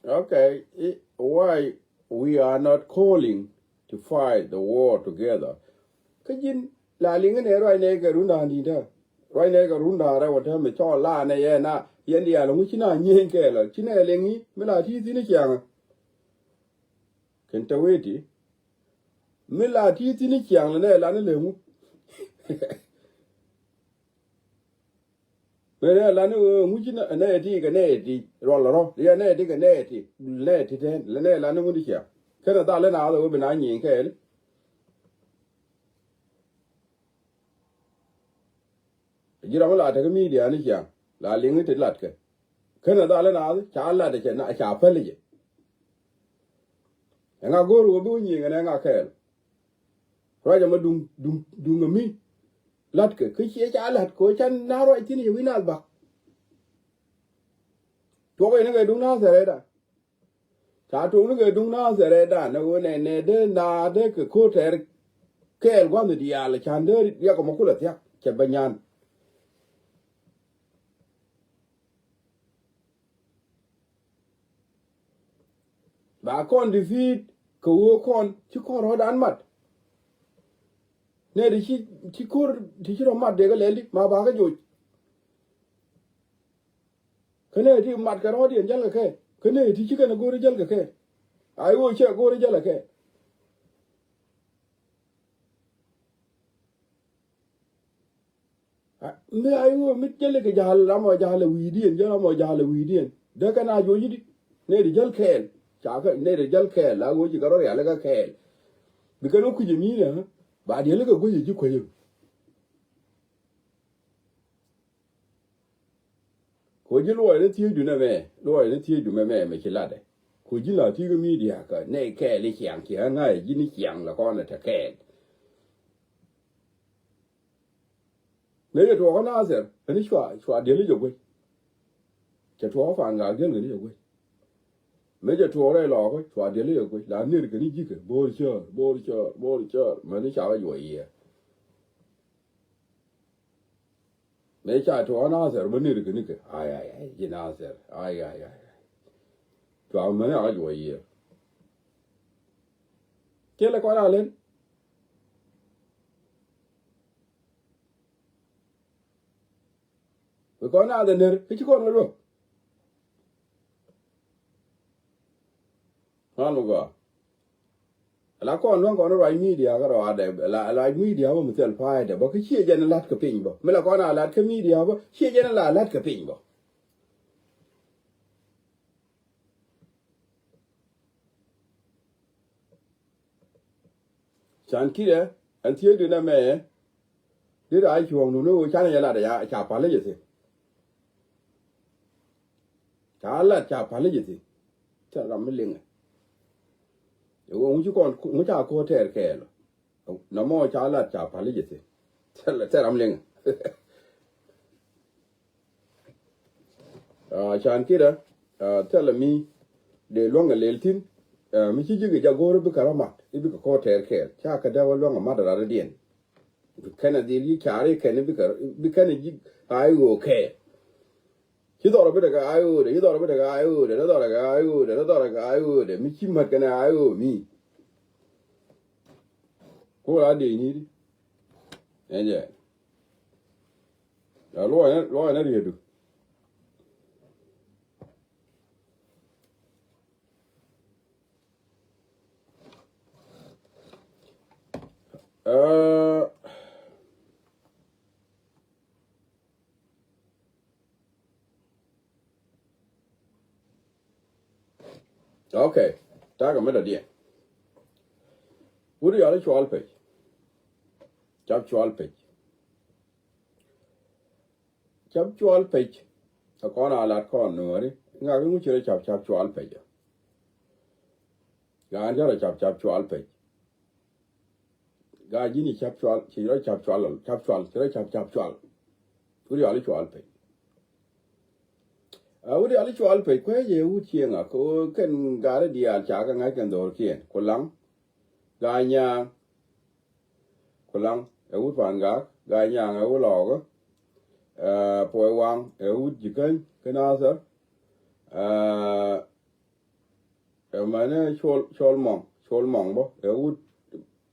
Okay, i- why we are not calling to fight the war together? Kä ji̱n la liŋ inɛ ruac nɛ kɛ run da̱a̱n di̱t tä. Ruac nɛ kɛ run da̱a̱n rɛw tä mi cɔɔl la nɛ yɛ na yɛn diaal ŋu ci na nyieeny kɛɛl ɔ ci nɛ liŋ i̱ mi la ti̱i̱ thi̱n i̱ ciaŋä. Kɛn te weti mi la ti̱i̱ thi̱n i̱ ciaŋ lɛ nɛ la ni lɛ ŋu. Mëë nɛ la ni ɣöö ŋuci nɛ ti kɛ nɛ ti ruɔl rɔ yɛ nɛ ti kɛ nɛ ti nɛ ti tɛn lɛ nɛ la ni ŋuci cia. Kɛnɛ dhal lɛ na ɣöö bi na nyieny kɛɛl. Ji̱ ram mi la tek midia ni cia la liŋ ti lat kɛ. Kɛnɛ dhal lɛ na ɣöö ca lat cɛ na ca päl jɛ. Ɛŋa go̱o̱r ɣöö bi wä nyieny ɛn ɛŋa kɛɛl. Ruac ɛmɔ duŋ duŋ duŋ ɛmi. Latkɛ kä ciɛ ca lat kɛ ɣöö ca na ruac thi̱n yɛ wi̱n nath bak. Tuɔk yɛn kɛ duŋ nath thɛrɛda. Ca tuɔk ni kɛ duŋ nath thɛrɛda nɛ ɣöö nɛ nɛ dee na dee kɛ ko̱r tɛɛr. Kɛɛl gua̱nh diaal can dee riɛk ɛmɔ kulɛ thia̱k cɛ bɛ nyan. Ba kɔn defeat kɛ ɣöö kɔn ci kɔn rɔ̱dan mat. Nɛ ti ci ci ko̱r ti ci rɔ mat dee kɛ lɛli ma ba kɛ joc. Kä nɛ ti mat kɛ rɔ̱diɛn jäl kɛ kɛ kä nɛ ti ci kɛn go̱ri jäl kɛ kɛ. Ay ɣöö cɛ go̱ri jäl kɛ. Mi ay ɣöö mi jäl kɛ ja̱l lamɔ ja̱l wi̱i̱diɛn jäl lamɔ ja̱l wi̱i̱diɛn dee kɛn a juɔ̱c i̱di. Nɛy ti jäl kɛɛl ca kɛ nɛy ti jäl kɛɛl la ɣöö ci kɛ rɔ rial kɛ kɛɛl. Bi kɛn wä kui̱c ɛ mi̱i̱nɛ ba diɛl kɛ guic ɛ ji̱ kuecä. Ku ji̱ luɔc ni thiecdu nɛmɛ luɔc ni thiecdu mɛmɛ mɛ ci latdɛ. Ku ji̱ la ti̱i̱ kä midia kä nɛy kɛɛl i̱ ciaŋ ciɛ ŋa̱c ji̱ ni ciaŋ la kɔn ɛ te kɛɛl. Mëë cɛ tuɔɔk kä Nathɛr ɛn cua cua diɛl i̱ jɛ guec. Cɛ tuɔɔk kä Pangak diɛl kɛn i̱ jɛ guec. Mëë cɛ tuɔɔk rɛy lɔɔkä cua diɛl i̱ jɛ guec la ner kɛn i̱ ji̱kɛ bo̱o̱r cäär bo̱o̱r cäär bo̱o̱r cäär mäni ca kä juɔc yiëë. Mëë ca tuɔɔk Nathɛr bä nir kɛ nikɛ ay ay ay ji̱ Nathɛr ay ay ay. Cua mäni a kä juɔc yiëë. Kiɛ lɛ kɔn a len. Bi kɔn a dhɛ ner kä ci kɔn kä luäk. Ŋuan mi gɔaa. La kɔn luäŋ kɔn ruac midia kä ruaadɛ la ruac midia bä mi thil pa̱a̱ydɛ bä kä ciɛ jɛn lat kɛ piny bä mi la kɔn a lat kä midia bä ciɛ jɛn la lat kɛ piny bä. Can kiɛ ɛn thiecdu nɛmɛ. Dit a cuɔ̱ɔ̱ŋdu ni ɣöö canɛ jɛ lat ca pa̱l jɛ thi̱n. Ca lat ca pa̱l jɛ thi̱n. Thil ram mi liŋɛ. Ɛ ɣöö ŋu ci kɔn ŋu ca ko̱o̱t tɛɛr kɛɛl. Nɔmɔ ca lat ca pa̱l jɛ thi̱n. Thil ram liŋɛ. Can kiɛ thilɛ mi dee luäŋ ɛ lel thi̱n. Mi ci ji̱ kɛ jago̱o̱r bikɛ rɔ mat i̱ bikɛ kɔɔr tɛɛr kɛɛl ca kɛ dee wä luäŋ ɛ mat ɛ rat i̱diɛn. Bi kɛn ɛ dhil yi ca̱r i̱ kɛn i̱ bikɛ bikɛn ɛ ji̱ a i̱ ɣöö kɛɛl. Ci dhɔrɔ bi tekɛ a i̱ ɣöödɛ ci dhɔrɔ bi tekɛ a i̱ ɣöödɛ ci dhɔrɔ kɛ a i̱ ɣöödɛ ci dhɔrɔ kɛ a i̱ ɣöödɛ mi ci mät kɛn ɛ a i̱ ɣöö mi. Ku la dee ni di. Ɛn jɛ. Luɔcnɛ luɔcnɛ rietdu. Okay. Takɛ mi dɔ̱diɛn. Wut yɔal i̱ cual pec. Cap cual pec. Cap cual pec. Ɛ kɔn a lat kɔn nuɔ̱ɔ̱ri ŋak i̱ ŋuci rɔ cap cap cual pec. Ɛ ɣän cä rɔ cap cap cual pec. Gaa ji̱n i̱ cap cual ci rɔ cap cual cap cual ci rɔ cap cap cual. Wut yɔal i̱ cual pec. A wut yɔal i̱ cual pec kuecɛ wut cieŋ a kɛ ɣöö kɛn gat i̱ diaal ca kɛ ŋa̱c kɛn dho̱rkiɛn ku laŋ. Gaa nyaaŋ. Ku laŋ ɛ wut Pangak. Gaa nyaaŋ ɛ wut Lɔɔkä. Puɔy Waŋ ɛ wut Jikäny kä Nathɛr. Ɛ mɛnɛ Col, Col Mɔŋ, Col Mɔŋ bä ɛ wut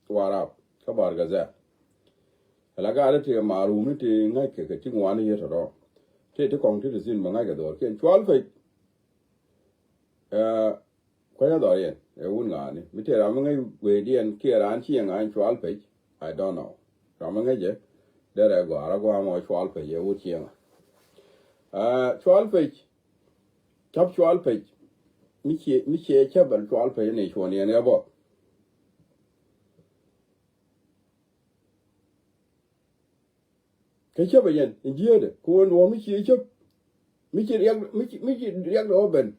Warap kä Bargazal. Ɛ la gaat ti marum ni ti ŋa̱ckɛ kɛ ti ŋuan yet tɔtɔ. Ti ti kɔŋ ti ti thin bä ŋa̱ckɛ dhɔr kiɛn Cual Pec. Ɛ kuänyä dhɔr yɛn ɛ wut ŋa̱a̱ni mi ti ram mi ŋäc wee diɛn kiɛ raan cieŋ an Cual Pec. I don't know. Ram mi ŋäcɛ derɛ gɔ̱a̱r a gɔ̱a̱r mɔ Cual Pec ɛ wut cieŋ. Ɛ Cual Pec. Cäp Cual Pec mi cie, mi cie cäp bɛl Cual Pec ni cuɔn yɛn ɛ bɔ. Kɛ cäp ɛ yɛn in jiäätdɛ kɛ ɣöö nuɔ̱ɔ̱r mi cie cäp mi ci riɛk, mi ci, mi ci riɛkdɛ wä ben.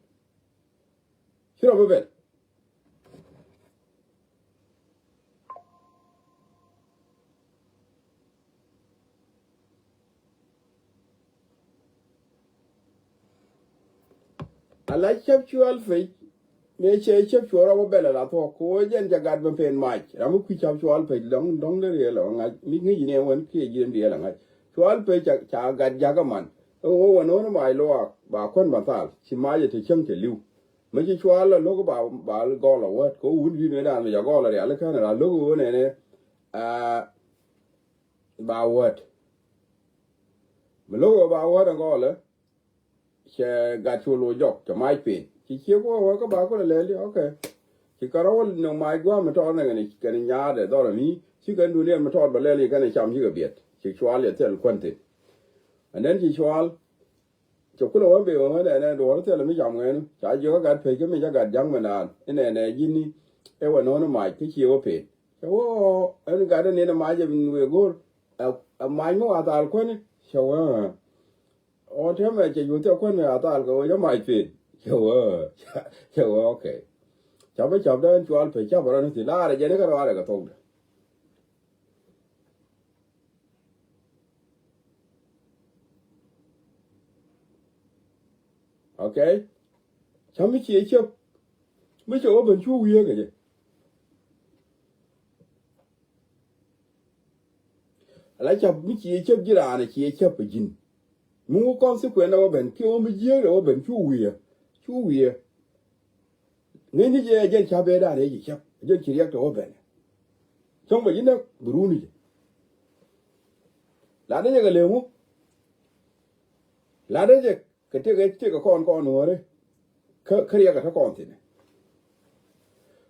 Ci rɔ bi ben. Ala cäp Cual Pec mëë cɛ cäp cuɔr rɔ bä bɛl ala thuɔ̱k kɛ ɣöö jɛn ca gat bä pen mac ram mi kui̱ cäp Cual Pec dɔ̱ŋ dɔ̱ŋ dee riɛl ɔ ŋa̱c mi ŋi̱c ni ɛ wän kiɛ ji̱n riɛl ɔ ŋa̱c. Cual Pec ca, ca gat jakä man ɛ ɣöö wä no̱o̱ŋ mac luaak ba kuän ba thal ci mac ɛ te cäŋ cɛ li̱w. Mi ci Cual ɛ lo̱k ba, ba gɔl ɛ wät kɛ wut wi̱n ëëdan mi ca gɔl ɛ rial i̱ kän ɛ la lo̱k ɛ ɣöö nɛnɛ aa ba wät. Mi lo̱k ɛ ba wät ɛ gɔl ɛ cɛ gat cu lo̱c jɔk cɛ mac pen ci ciek wä wä kä ba kulɛ lɛl di ok. Ci kärä wä nɔŋ mac gua̱a̱m mi tɔɔr nɛ kɛn, kɛn nyaatdɛ dhɔr ɛ mi ci kɛn dun yɛn mi tɔɔr bɛ lɛl i̱ kɛn ɛ cam cikɛ biɛt ci Cual yɛ thil kuän thin. And then ci Cual cɛ kulɛ wä ben wä nɛnɛ duɔ̱ɔ̱r thilɛ mi cam ŋɛɛni ca jiök ɛ gat pec kä mi ca gat ja̱ŋ mi naan inɛnɛ ji̱ni ɛ wä nɔ̱ɔ̱ni mac kä cie wä pen. Cɛ wä ɛn gat ɛn in ɛ mac ɛ wëë go̱o̱r ɛ mac mi wa thal kuäni. Cɛ wä ɣän täämɛ cɛ yuth cɛ kuäni a thal kɛ wä cä mac pen. Cɛ wä cɛ wä ok. Cap ɛ cap dee ɛn Cual Pec cap ɛ rɔ ni thi laarɛ jɛn ikä rɔaarɛ kɛ thokdɛ. Ok. Cä mi ciɛ cäp mi cɛ wä ben cu wiee kɛ jɛ. Ala cäp mi ciɛ cäp ji̱ raan ciɛ cäp ji̱n. Mi wä consequence wä ben kiɛ wä mi jiee wä ben cu wiee. Cu wiee. Ŋäcni jɛ jɛn ca bee da̱a̱n rɛy ji̱ cäp jɛn ci riɛk tɛ wä ben. Cäŋ bɛ ji̱ näk bi ruuni jɛ. Latdä jɛ kɛ leŋu. Latdä jɛ kɛ tëkɛ tëkɛ kɔn kɔn nuɔ̱ɔ̱ri. Kä kä riɛk kɛ te kɔn thi̱nɛ.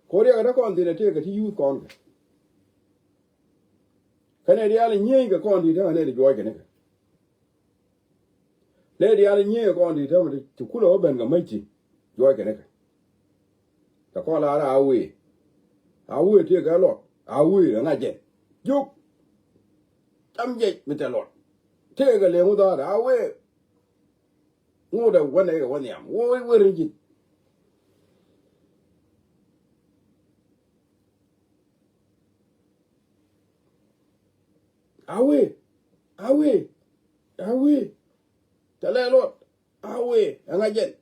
Ko riɛk kɛ te kɔn thi̱nɛ tëkɛ ti yuuth kɔn kɛ. Kä nɛ diaal nyiey kɛ kɔn ti te ɣän nɛ ti juɔc kɛ nikɛ. Lɛ diaal nyiee kɔn ti täämɛ ti kulɛ wä ben kɛ mäc ti juɔc kɛ nikɛ. Tɛ kɔn la ra a wee a wee tëë kɛ luɔt a wee ɛ ŋa̱c jɛ. Jiök cam jɛ mi tɛ luɔt tëë kɛ leŋ wä dhaar a wee. Ŋuudɛ wä nɛ kɛ wä nhiam wä wee rin ji̱n. Awe, awe, awe. Tɛ lɛ luɔt awe ɛŋa jɛn.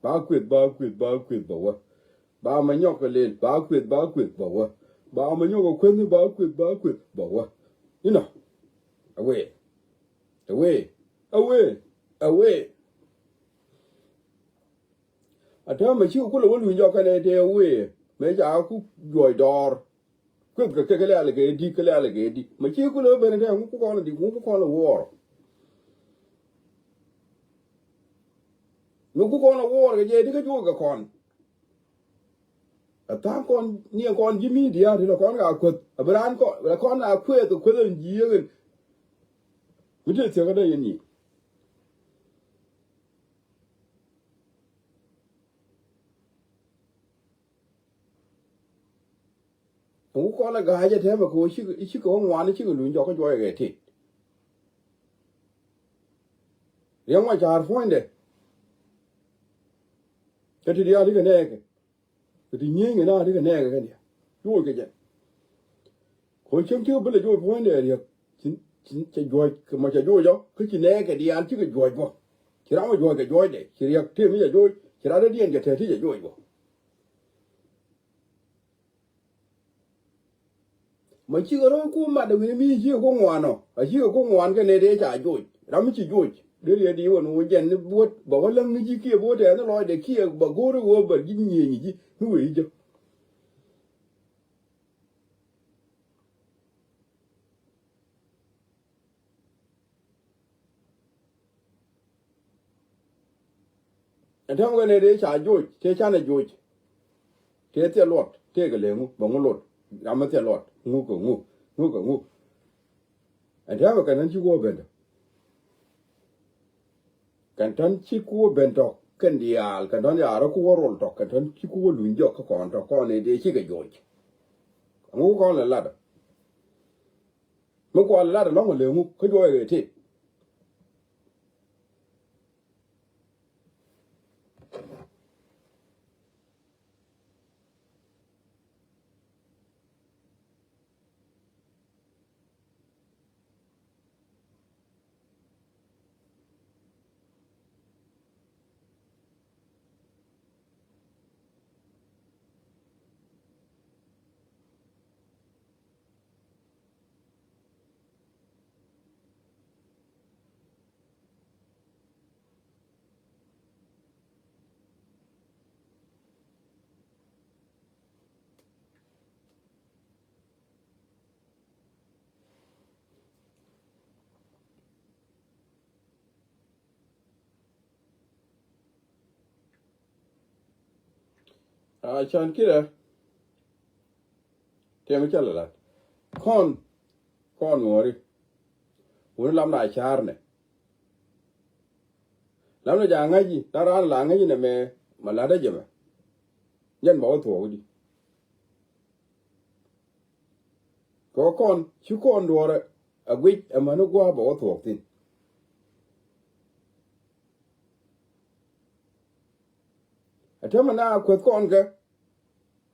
Ba kueth ba kueth ba kueth ba wä. Ba ma nyɔk kɛ lel ba kueth ba kueth ba wä. Ba ma nyɔk kɛ kueth ba kueth ba kueth ba wä. Inɔ. Awe. Awe. Awe. Awe. A täämɛ cikɛ kulɛ wä luny jɔk kɛnɛ tëë wëë mëë ca ku juɔc dɔɔr. Kueth kɛ kek kɛ lɛ̈ɛ̈l kɛ di kɛ lɛ̈ɛ̈l kɛ di mɛ cikɛ kulɛ wä ben tëë ŋu ku kɔn di ŋu ku kɔn lɛ wuɔɔr. Mi ku kɔn lɛ wuɔɔr kɛ jɛ di kä juɔk kɛ kɔn. A tha̱a̱ŋ kɔn ni kɔn ji̱ mi dia̱a̱t ti lɛ kɔn ka kueth a bi raan kɔn lɛ kɔn a kueth kɛ kueth ɛn ji̱ yieŋ ɛn. Mi tëë thiäkä dee yɛn nyic. Ŋu kɔn lɛ ga̱a̱c ɛ tɛmɛ kɛ ɣöö cikɛ ɣöö ŋuan cikɛ luny jɔk kä juɔc kɛ tit. Riɛk ma ca̱a̱r puɔ̱nydɛ. Kä ti diaal ti kɛ nɛɛkɛ kɛ ti nyieenyɛ na ti kɛ nɛɛkɛ kɛn diaal. Juɔc kɛ jɛ. Kɛ ɣöö cäŋ cikɛ bi lɛ juɔc puɔ̱nydɛ riɛk. Cɛ juɔc kɛ mɔ cɛ juɔc ɔ kä ci nɛɛkɛ diaal cikɛ juɔc bä. Ci ram ɛ juɔc kɛ juɔcdɛ ci riɛk tëë mi cɛ juɔc ci rat dädiɛn cɛ tɛt ti cɛ juɔc bä. Ma cikɛ rɔ̱ ku mat wi̱ni mi cikɛ ku ŋuan ɔ a cikɛ ku ŋuan kɛ nɛ dee ca joc ram mi ci joc. Dee riet di wä ni wä jɛn ni buɔt bɛ wä läŋ ni ji̱ kiɛ buɔt ɛn ni lɔcdɛ kiɛ bɛ go̱o̱r i̱ wä bɛ ji̱ nyiëëny ji̱ ni wee ji̱ jɛ. Ɛn täämɛ kɛ nɛy dee ca joc tëë canɛ joc. Tëë thil luɔt tëëkɛ lëë ŋu bɛ ŋu luɔt. Ramɛ thil luɔt ŋu kɛ ŋu ŋu kɛ ŋu. Ɛn täämɛ kɛn tän ci kuɔ ben tɔ. Kɛn tän ci kuɔ ben tɔ kɛn diaal kɛn tän yaarä kuɔ rol tɔ kɛn tän ci kuɔ luny jɔk kä kɔn tɔ kɔn nɛy dee cikɛ joc. Ŋu kɔn lɛ latdä. Mi kual lat ɛlɔ̱ŋ ɛ lëë ŋu kä juɔc ɛ tëë. A can kidɛ. Tëë mi cä lɛ lat kɔn kɔn ŋuɔ̱ri. Wuni lamda ca̱rnɛ. Lamda ja ŋäci la raan la ŋäci nɛ mɛ ma latdä jɛ mɛ. Jɛn ba wä thuɔɔk di. Kɛ kɔn ci kɔn duɔrɛ a guic ɛmɛni gua̱a̱ bɛ wä thuɔɔk thi̱n. Ɛ täämɛ na kueth kɔn kɛ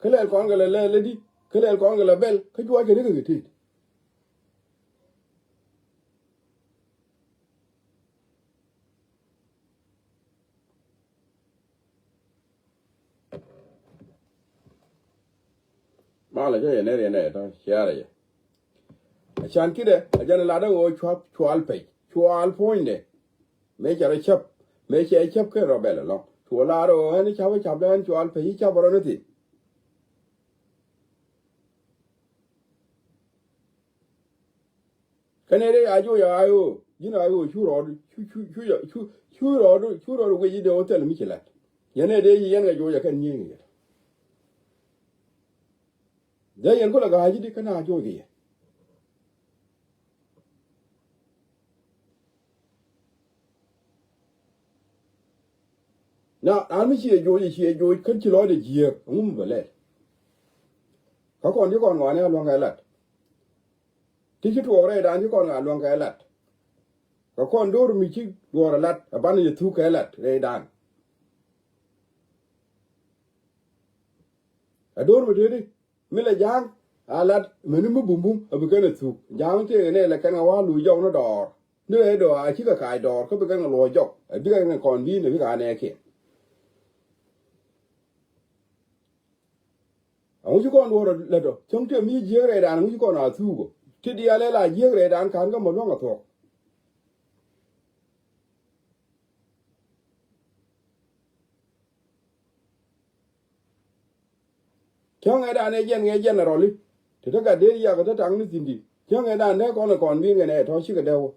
kä lɛl kɔn kɛ lɛ lɛl di kä lɛl kɔn kɛ lɛ bɛl kä juɔcɛ ni kɛ kɛ tet. Malɛ cä yɛn ɛ riɛn ɛ tɔ ciarɛ yɛ. A can kidɛ a jɛn latdä ɣöö cual pec cual puɔ̱nydɛ. Mëë cɛ rɔ cäp mëë cɛ cäp kɛn rɔ bɛl ɛlɔ̱ŋ cuɔ lar ɣöö ɛn cap ɛ cap dɛ ɛn cual pec i̱ cap ɛ rɔ ni thi̱n. Kɛn ɛ dee a joc a ɣöö ji̱n a ɣöö cu rɔɔdu cu cu cu cu cu rɔɔdu cu rɔɔdu guic i̱ dee wä thil mi ci lat. Yɛn ɛ dee yi yɛn kɛ joc a kɛn nyieny kɛ. Dee yɛn kulɛ ga̱a̱c i̱di kɛn a joc kɛ yɛ. Na an mi ciɛ joc ciɛ joc kän ci lɔcdɛ jiääk ɛŋu mi bɛ lɛl. Kä kɔn ci kɔn ŋɔaani a luäŋ kɛ lat. Ti ci tuɔɔk rɛydan ci kɔn ŋa luäŋ kɛ lat. Kɛ kɔn do̱r mi ci duɔɔr ɛ lat ɛ banɛ jɛ thuk kɛ lat rɛydan. Ɛ do̱r mi tëëdi mi lɛ ja̱a̱ŋ a lat meni mi bumbum ɛ bi kɛn ɛ thuk ja̱a̱ŋ tëëkɛ nɛ lɛ kɛn kɛ wa̱a̱ luc jɔk ni dɔɔr. Ni rɛy dɔɔr a cikɛ kac dɔɔr kä bi kɛn kɛ luɔc jɔk ɛ bikɛ kɛn kɔn bi̱i̱n ɛ bikɛ a nɛɛkiɛn. Aŋu ci kɔn duɔ̱ɔ̱r lät ɔ cäŋ tëë mi jiääk rɛydan aŋu ci kɔn a thuuk ɔ ti diaal ɛ la jiääk rɛydan ka̱n kä ma luäŋ a thuɔ̱k. Cäŋ ɛ dan ɛ jɛn ɛ jɛn ɛ rɔli ti te gat dee riak ɛ te taŋ ni thi̱n di̱t cäŋ ɛ dan dee kɔn ɛ kɔn bi̱i̱n kɛn ɛ tɔ̱ cikɛ dee wä.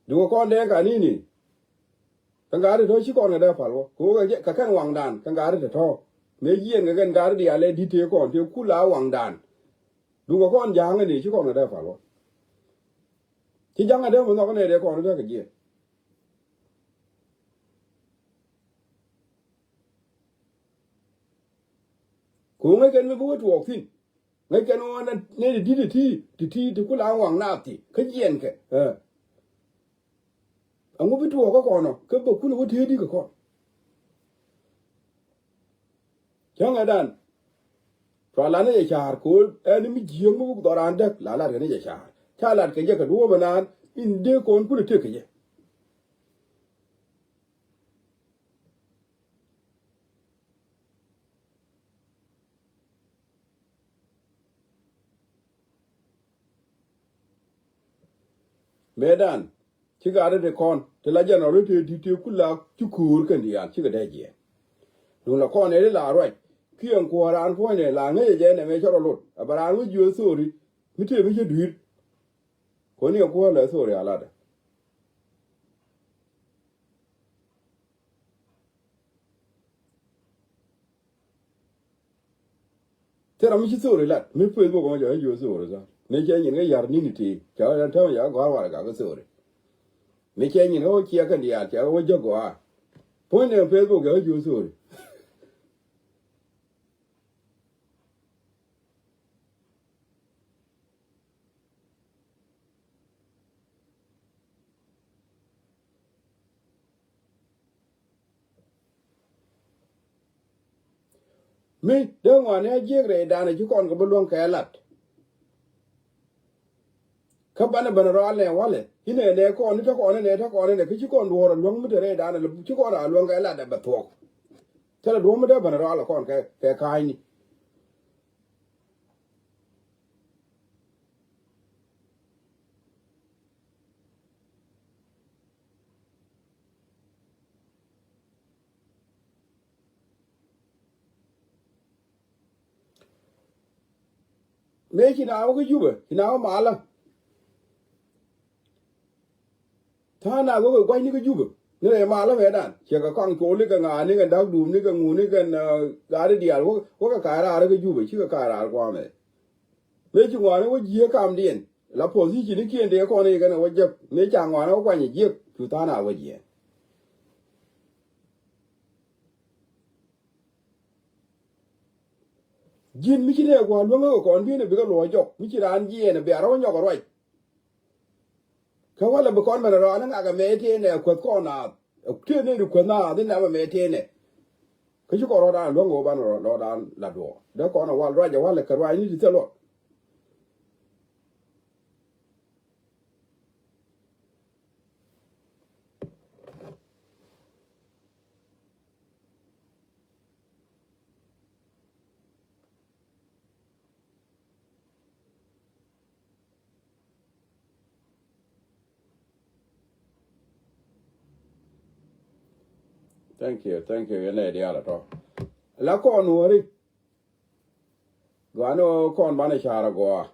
Duŋ kɔn dee ka nini. Kä ŋa̱ri tɔ̱ ci kɔn kɛ dee pal wä kɛ wä kɛ kɛn waŋdan kä ŋa̱ri tɔ̱. Mëë yiɛn kɛ kɛn ŋa̱ri diaal ɛ di̱t tëë kɔn tëë kula waŋdan. Duŋ kɔn ja̱a̱ŋ ni ci kɔn kɛ dee pal wä. Ci ja̱a̱ŋ kɛ dee mi nhɔk ni dee kɔn dee kɛ jiɛn. Kɛ wä ŋäc kɛn mi bi wä tuɔɔk thi̱n. Ŋäc kɛn ɣöö nɛ ti di̱t ti ti ti ti kula waŋ naath ti kä jiɛɛn kɛ. Ɛŋu bi tuɔɔk kä kɔn ɔ kä bä kun ɛ wä tëëdi kɛ kɔn. Cäŋ ɛ dan cua lat ni jɛ ca̱a̱r ko̱o̱l ɛn mi jiääk mi wuk dhɔran däk la lat kɛ ni jɛ ca̱a̱r ca lat kɛ jɛ kɛ duɔ̱ɔ̱p ɛnan in dee kɔn kun ɛ tëk kɛ jɛ. Mëëdan Ci gat ri ti kɔn ti la jɛn rɔ ri ti ti ti ku la ci ko̱o̱r kɛn diaal cikɛ dee jiɛɛn. Duŋ la kɔn ɛ ri la ruac kiɛn kuɔ̱ɔ̱r raan puɔ̱nydɛ la ŋäc ɛ jɛ nɛmɛ cɛ rɔ lot ɛ bɛ raan wä jiöth thori mi tëë mi cä dui̱r. Kɔn ni ɛ kuɔ̱ɔ̱r lɛ thori a latdɛ. Thil ram mi ci thori lat mi Facebook mɔ jɔ jiö thori tha mi cɛ nyin kä yar nini ti ca ran tɛmɛ ca gɔr war gak thori. Mi cɛ nyin kä wä ciɛ kɛn diaal ca wä jɛ gɔaa. Puɔ̱ny ne Facebook ca jiö thori. Mi dee ŋuani a jiek rɛy danɛ ci kɔn kɛ bi luäŋ kɛ lat. Kä banɛ ben rɔal nɛ walɛ inɛ nɛ kɔn ni te kɔn inɛ te kɔn inɛ kä ci kɔn duɔɔr a luäŋ mi te rɛy danɛ ci kɔn a luäŋ kɛ lat ɛ bɛ thuɔk. Thilɛ duɔ̱ɔ̱m mi dee ben rɔal ɛ kɔn kɛ kɛ ka̱a̱cni. Mëë ci na wä kä Jubɛ ci na wä malä. Tha̱a̱ŋ na wä kɛ gua̱cni kä Jubɛ ni rɛy malä mɛ dan ciɛ kɛ kɔaŋ col ni kɛ ŋa̱a̱ ni kɛ da̱k duum ni kɛ ŋun ni kɛ ŋa̱a̱ ni diaal wä kɛ ka̱a̱ raar kä Jubɛ cikɛ ka̱a̱ raar kuamɛ. Mëë ci ŋuani wä jiee kamdiɛn la position ni kiɛn dee kɔn i̱ kɛn wä jek mëë ca ŋuani wä kuany jiek cu tha̱a̱ŋ na wä jiee. Ji̱n mi ci nɛ gua̱a̱r luäŋä kɛ kɔn bi̱i̱n ɛ bikɛ luɔ̱ɔ̱c jɔk mi ci raan jiɛɛn ɛ bia rɔ̱ nyɔk ɛ ruac. Kä walɛ bi kɔn mɛn rɔɔdɛ ŋak ɛmɛ tëë nɛ kuäth kɔn naath ɛ tëë nɛ ri kuäth naath in nɛmɛ mɛ tëë nɛ. Kä ci kɔn rɔɔdan luäŋ ɣöö ban rɔɔdan la duɔɔr dee kɔn ɛ wal ruac ɛ walɛ kɛ ruac ni ti thil luɔt. Thank you, thank you. Yɛn ɛ diaal ɛ tɔ la kɔn wä ri. Gɔaa ni ɣöö kɔn banɛ ca̱r agɔaa.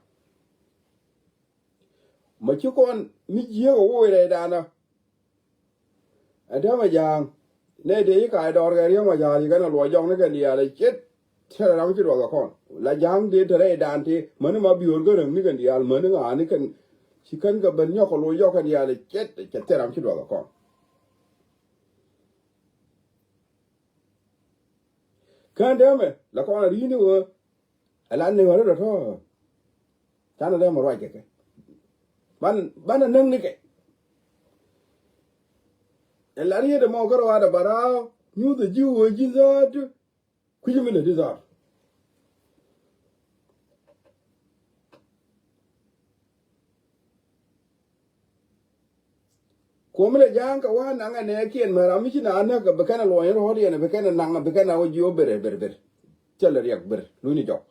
Ma ci kɔn mi jiääk a woc rɛydanä. Ɛn täämɛ ja̱a̱ŋ nɛ dee ci kac dɔɔr kɛ riäŋ ma ja̱a̱ŋ ci kɛn a luɔc jɔk ni kɛn diaal ɛ ce̱t. Tɛrɛ ram ci duɔth kɛ kɔn la ja̱a̱ŋ dee te rɛydan ti mäni ma biöör kä räŋ ni kɛn diaal mäni ŋa̱a̱ ni kɛn. Ci kɛn kɛ ben nyɔk kɛ luɔc jɔk kɛn diaal ɛ ce̱t ɛ ce̱t tɛrɛ ram ci duɔth kɛ kɔn. Kään dee mɛ la kɔn a ri̱i̱ni ɣöö ɛ la nɛy wä rɔ̱ dɔ̱tɔ̱. Canɛ dee mɛ ruac kɛ kɛ banɛ banɛ näk ni kɛ. Ɛ la riet ɛmɔ kä rɔaadɛ ba raar nyuuth ɛ ji̱ ɣöö ji̱ dhäät. Kui̱c mi lät i̱ dhɔr. Kuɔmi lɛ ja̱a̱ŋ kɛ wa̱a̱ naŋ ɛ nɛɛkiɛn mɛ ram mi ci na näk bi kɛn ɛ luɔ̱ny rɔ̱ɔ̱diɛn bi kɛn ɛ naŋ bi kɛn ɛ wä jiö ber ber ber. Thilɛ riɛk ber luni jɔk.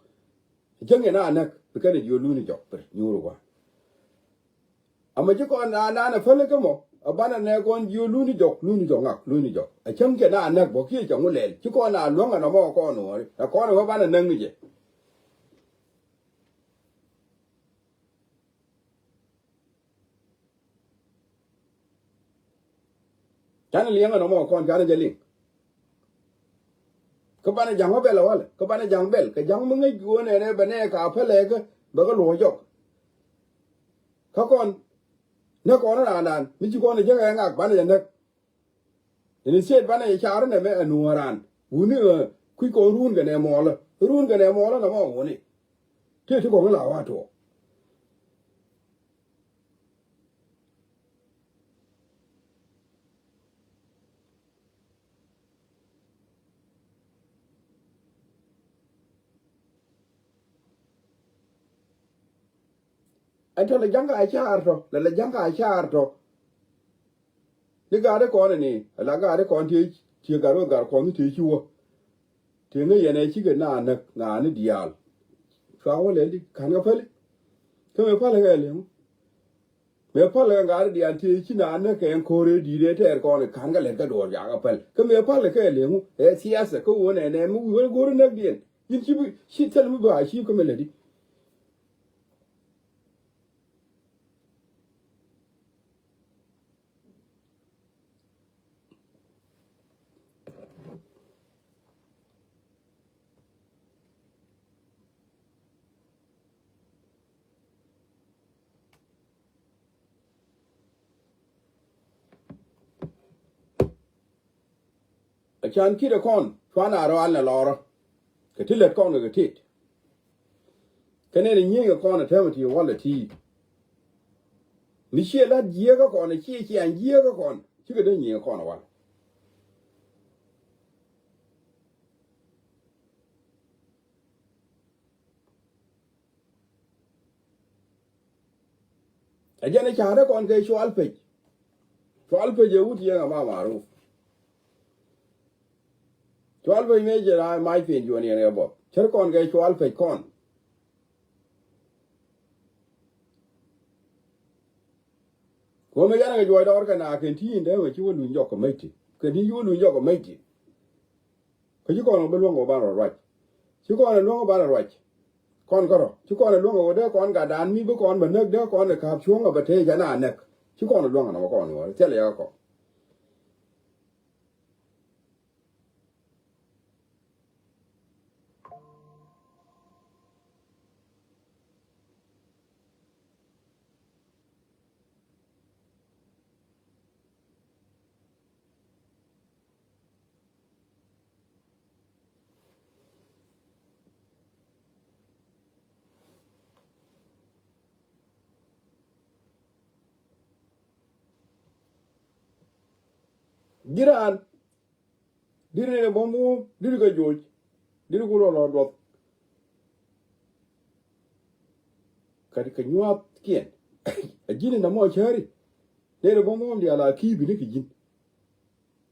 Jäŋ yɛn a näk bi kɛn ɛ jiö luni jɔk ber nyuur wa̱a̱. Ama ci kɔn na nan a päl kä mɔ a banɛ nɛ kɔn jiö luni jɔk luni jɔk ŋak luni jɔk a cäŋ cɛ na näk bɔ kiɛ cɛ ŋu lɛl ci kɔn na luäŋ a nɔmɔ kɔn wä a kɔn wä banɛ näk ni jɛ. Canɛ liɛŋ ɛn ɔmɔ kɔn canɛ jɛ liŋ. Kä banɛ ja̱ŋ wä bɛl ɛ walɛ kä banɛ ja̱ŋ bɛl kɛ ja̱ŋ mi ŋäc ɣöö nɛnɛ bɛ nɛ ka pälɛ kä bɛ kä luɔ̱c jɔk. Kä kɔn näk kɔn raandan mi ci kɔn ɛ jäk ɛ ŋak banɛ jɛ näk. Ini thiet banɛ jɛ car nɛmɛ ɛ nuɔ̱ɔ̱ran wuni ɛ kui̱ kɔn ruun kɛ nɛ muɔlä ruun kɛ nɛ muɔlä nɔmɔ wuni. Tëë ti kɔn la wa tuɔɔk. Ɛn tɔ lɛ ja̱ŋ ka caar tɔ lɛ lɛ ja̱ŋ ka caar tɔ. Ni gaari kɔn ni la gaari kɔn ti ti gar wä gar kɔn ti ti wä. Ti ŋä yɛn ɛ cikɛ na näk ŋa ni diaal. Cua wä lɛ di kan kä päli. Kä mi päli kɛ liŋ. Mëë päl kɛ ŋa̱r diaal tëë ci naan näk kɛ ɛn ko̱r ëë di̱i̱t ëë tɛɛr kɔn ɛ ka̱n kɛ lɛt kä duɔ̱ɔ̱r jakä päl. Kä mëë päl kɛ ɛ leŋu ɛ thiathɛ kä ɣöö nɛnɛ mi wi̱i̱ wä go̱r näk diɛn. Yin ci bi ci thil mi ba ci kä mi lätdi. A can ki̱t ɛ kɔn cuan a rɔal nɛ lɔrä. Kɛ ti lät kɔn kɛ kɛ tet. Kɛ nɛn ɛ nyieenyɛ kɔn ɛ täämɛ ti walɛ ti. Mi ciɛ la̱t jiääkä kɔn ɛ ciɛ ciaŋ jiääkä kɔn cikɛ dee nyieenyɛ kɔn ɛ wal. Ɛ jɛn ɛ ca̱rä kɔn kɛ cual pec. Cual pec ɛ wut yɛn ɛ ma maruf. Cual pec mëë jɛ na mac piny juɔn yɛn ɛ bɔth cär kɔn kɛ cual pec kɔn. Kuɔmɛ yan kɛ juɔc dɔɔr kɛ na kɛn ti in dee mɛ ci wä luny jɔk kɛ mec ti kɛn ti ci wä luny jɔk kɛ mec ti. Kä ci kɔn ɛ bi luäŋ kɛ wä banɛ rɔ ruac. Ci kɔn ɛ luäŋ kɛ banɛ ruac. Kɔn kärɔ ci kɔn ɛ luäŋ kɛ wä dee kɔn gatdan mi bi kɔn bɛ näk dee kɔn ɛ ka̱p cuɔ̱ŋ ɛ bɛ tëë jɛ na näk. Ci kɔn ɛ luäŋ kɛ nɔmɔ kɔn wä thilɛ yɛ kɛ kɔn. Ji̱ raan di̱t ni bä muɔ̱ɔ̱m di̱t kɛ joc di̱t ku rɔ lɔ duɔth. Kä kɛ nyuath kiɛn a ji̱n in damɔ cääri. Nɛy rɛ bä muɔ̱ɔ̱m diaal a ki̱i̱p ini kɛ ji̱n.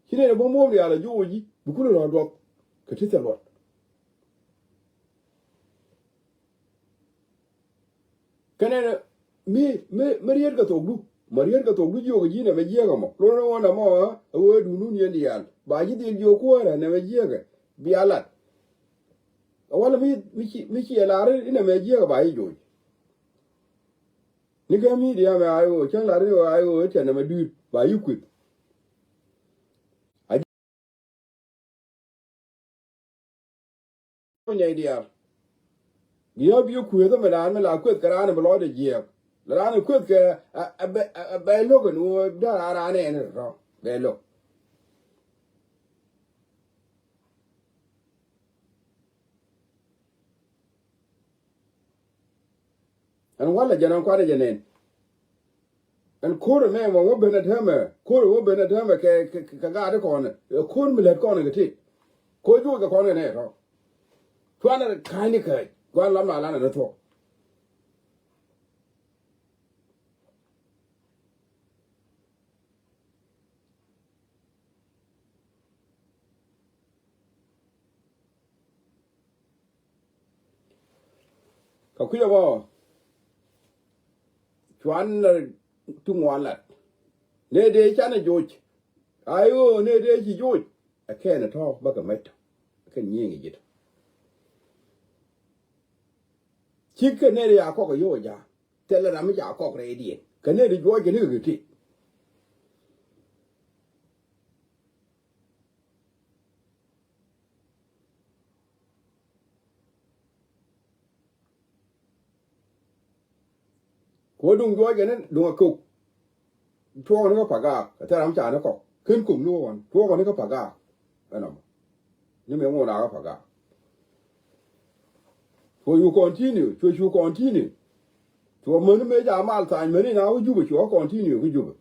Ci nɛy rɛ bä muɔ̱ɔ̱m diaal a joc ji̱ bi ku rɔ lɔ duɔth kɛ ti thil luɔt. Kɛnɛ mi mi mi riet kɛ thok du ma riet kɛ thok du jiök ji̱ nɛ mɛ jiɛkɛ mɔ lon ni wä nɛ mɔ. Ɛ wee dun dun yɛn diaal ba ji̱ dhil jiök kuäärä nɛ mɛ jiɛkɛ bia lat. Ɛ wal mi mi ci mi ci ɛ lar inɛ mɛ jiɛkɛ ba ji̱ joc. Ni kɛ mi diaal mɛ a i̱ wee cäŋ lar inɛ wee a i̱ wee tiɛn nɛ mɛ dui̱r ba ji̱ kuith. Nyɛy diaal. Biɛ biɛ kueth mi daan mi la kueth kɛ raan mi lɔcdɛ jiɛɛk. La raan kueth kɛ a bɛ lo̱k ɛn ɣöö dee a raan ɛn rɔ bɛ lo̱k. Ɛn walɛ jɛn ɛn kuanɛ jɛ nɛn. Ɛn ko̱r ɛmɛ mɔ wä ben ɛ täämɛ ko̱r ɛ wä ben ɛ täämɛ kɛ kɛ kɛ gaat kɔn ɛ ko̱r mi lät kɔn ɛ kɛ ti. Ko̱r juɔc kɛ kɔn kɛ nɛ tɔ. Cuanɛ ka̱ny ni kääc gua̱n lam na lan ɛ ni thuɔk. Kɛ kui̱ ɛmɔ cuan ti ŋuan lat. Nɛ dee canɛ joc. Ay ɣöö nɛ dee ci joc. Ɛ kɛn ɛ tɔ̱ bäkɛ mɛt tɔ̱ ɛ kɛn nyiëëŋ ɛ ji̱t. Cikɛ nɛ dee a kɔk ɛ yio̱w ɛ ja̱a̱. Thilɛ ram mi ca kɔk rɛydiɛn kɛ nɛy ti juɔc kɛ ni kɛ kɛ ti. Kɛ wä duŋ juɔc kɛ ni duŋ a kok. Tuɔɔk ni kä pagaak kɛ thil ram ca ni kɔk ken kok ni wä wan tuɔɔk ni kä pagaak. Ɛnɔmɔ ni mëë ŋuɔn a kä pagaak. Cuɔ cu continue cuɔ cu continue. Cuɔ mäni mëë ca mal thany mäni na wä Jubɛ cuɔ kä continue kä Jubɛ.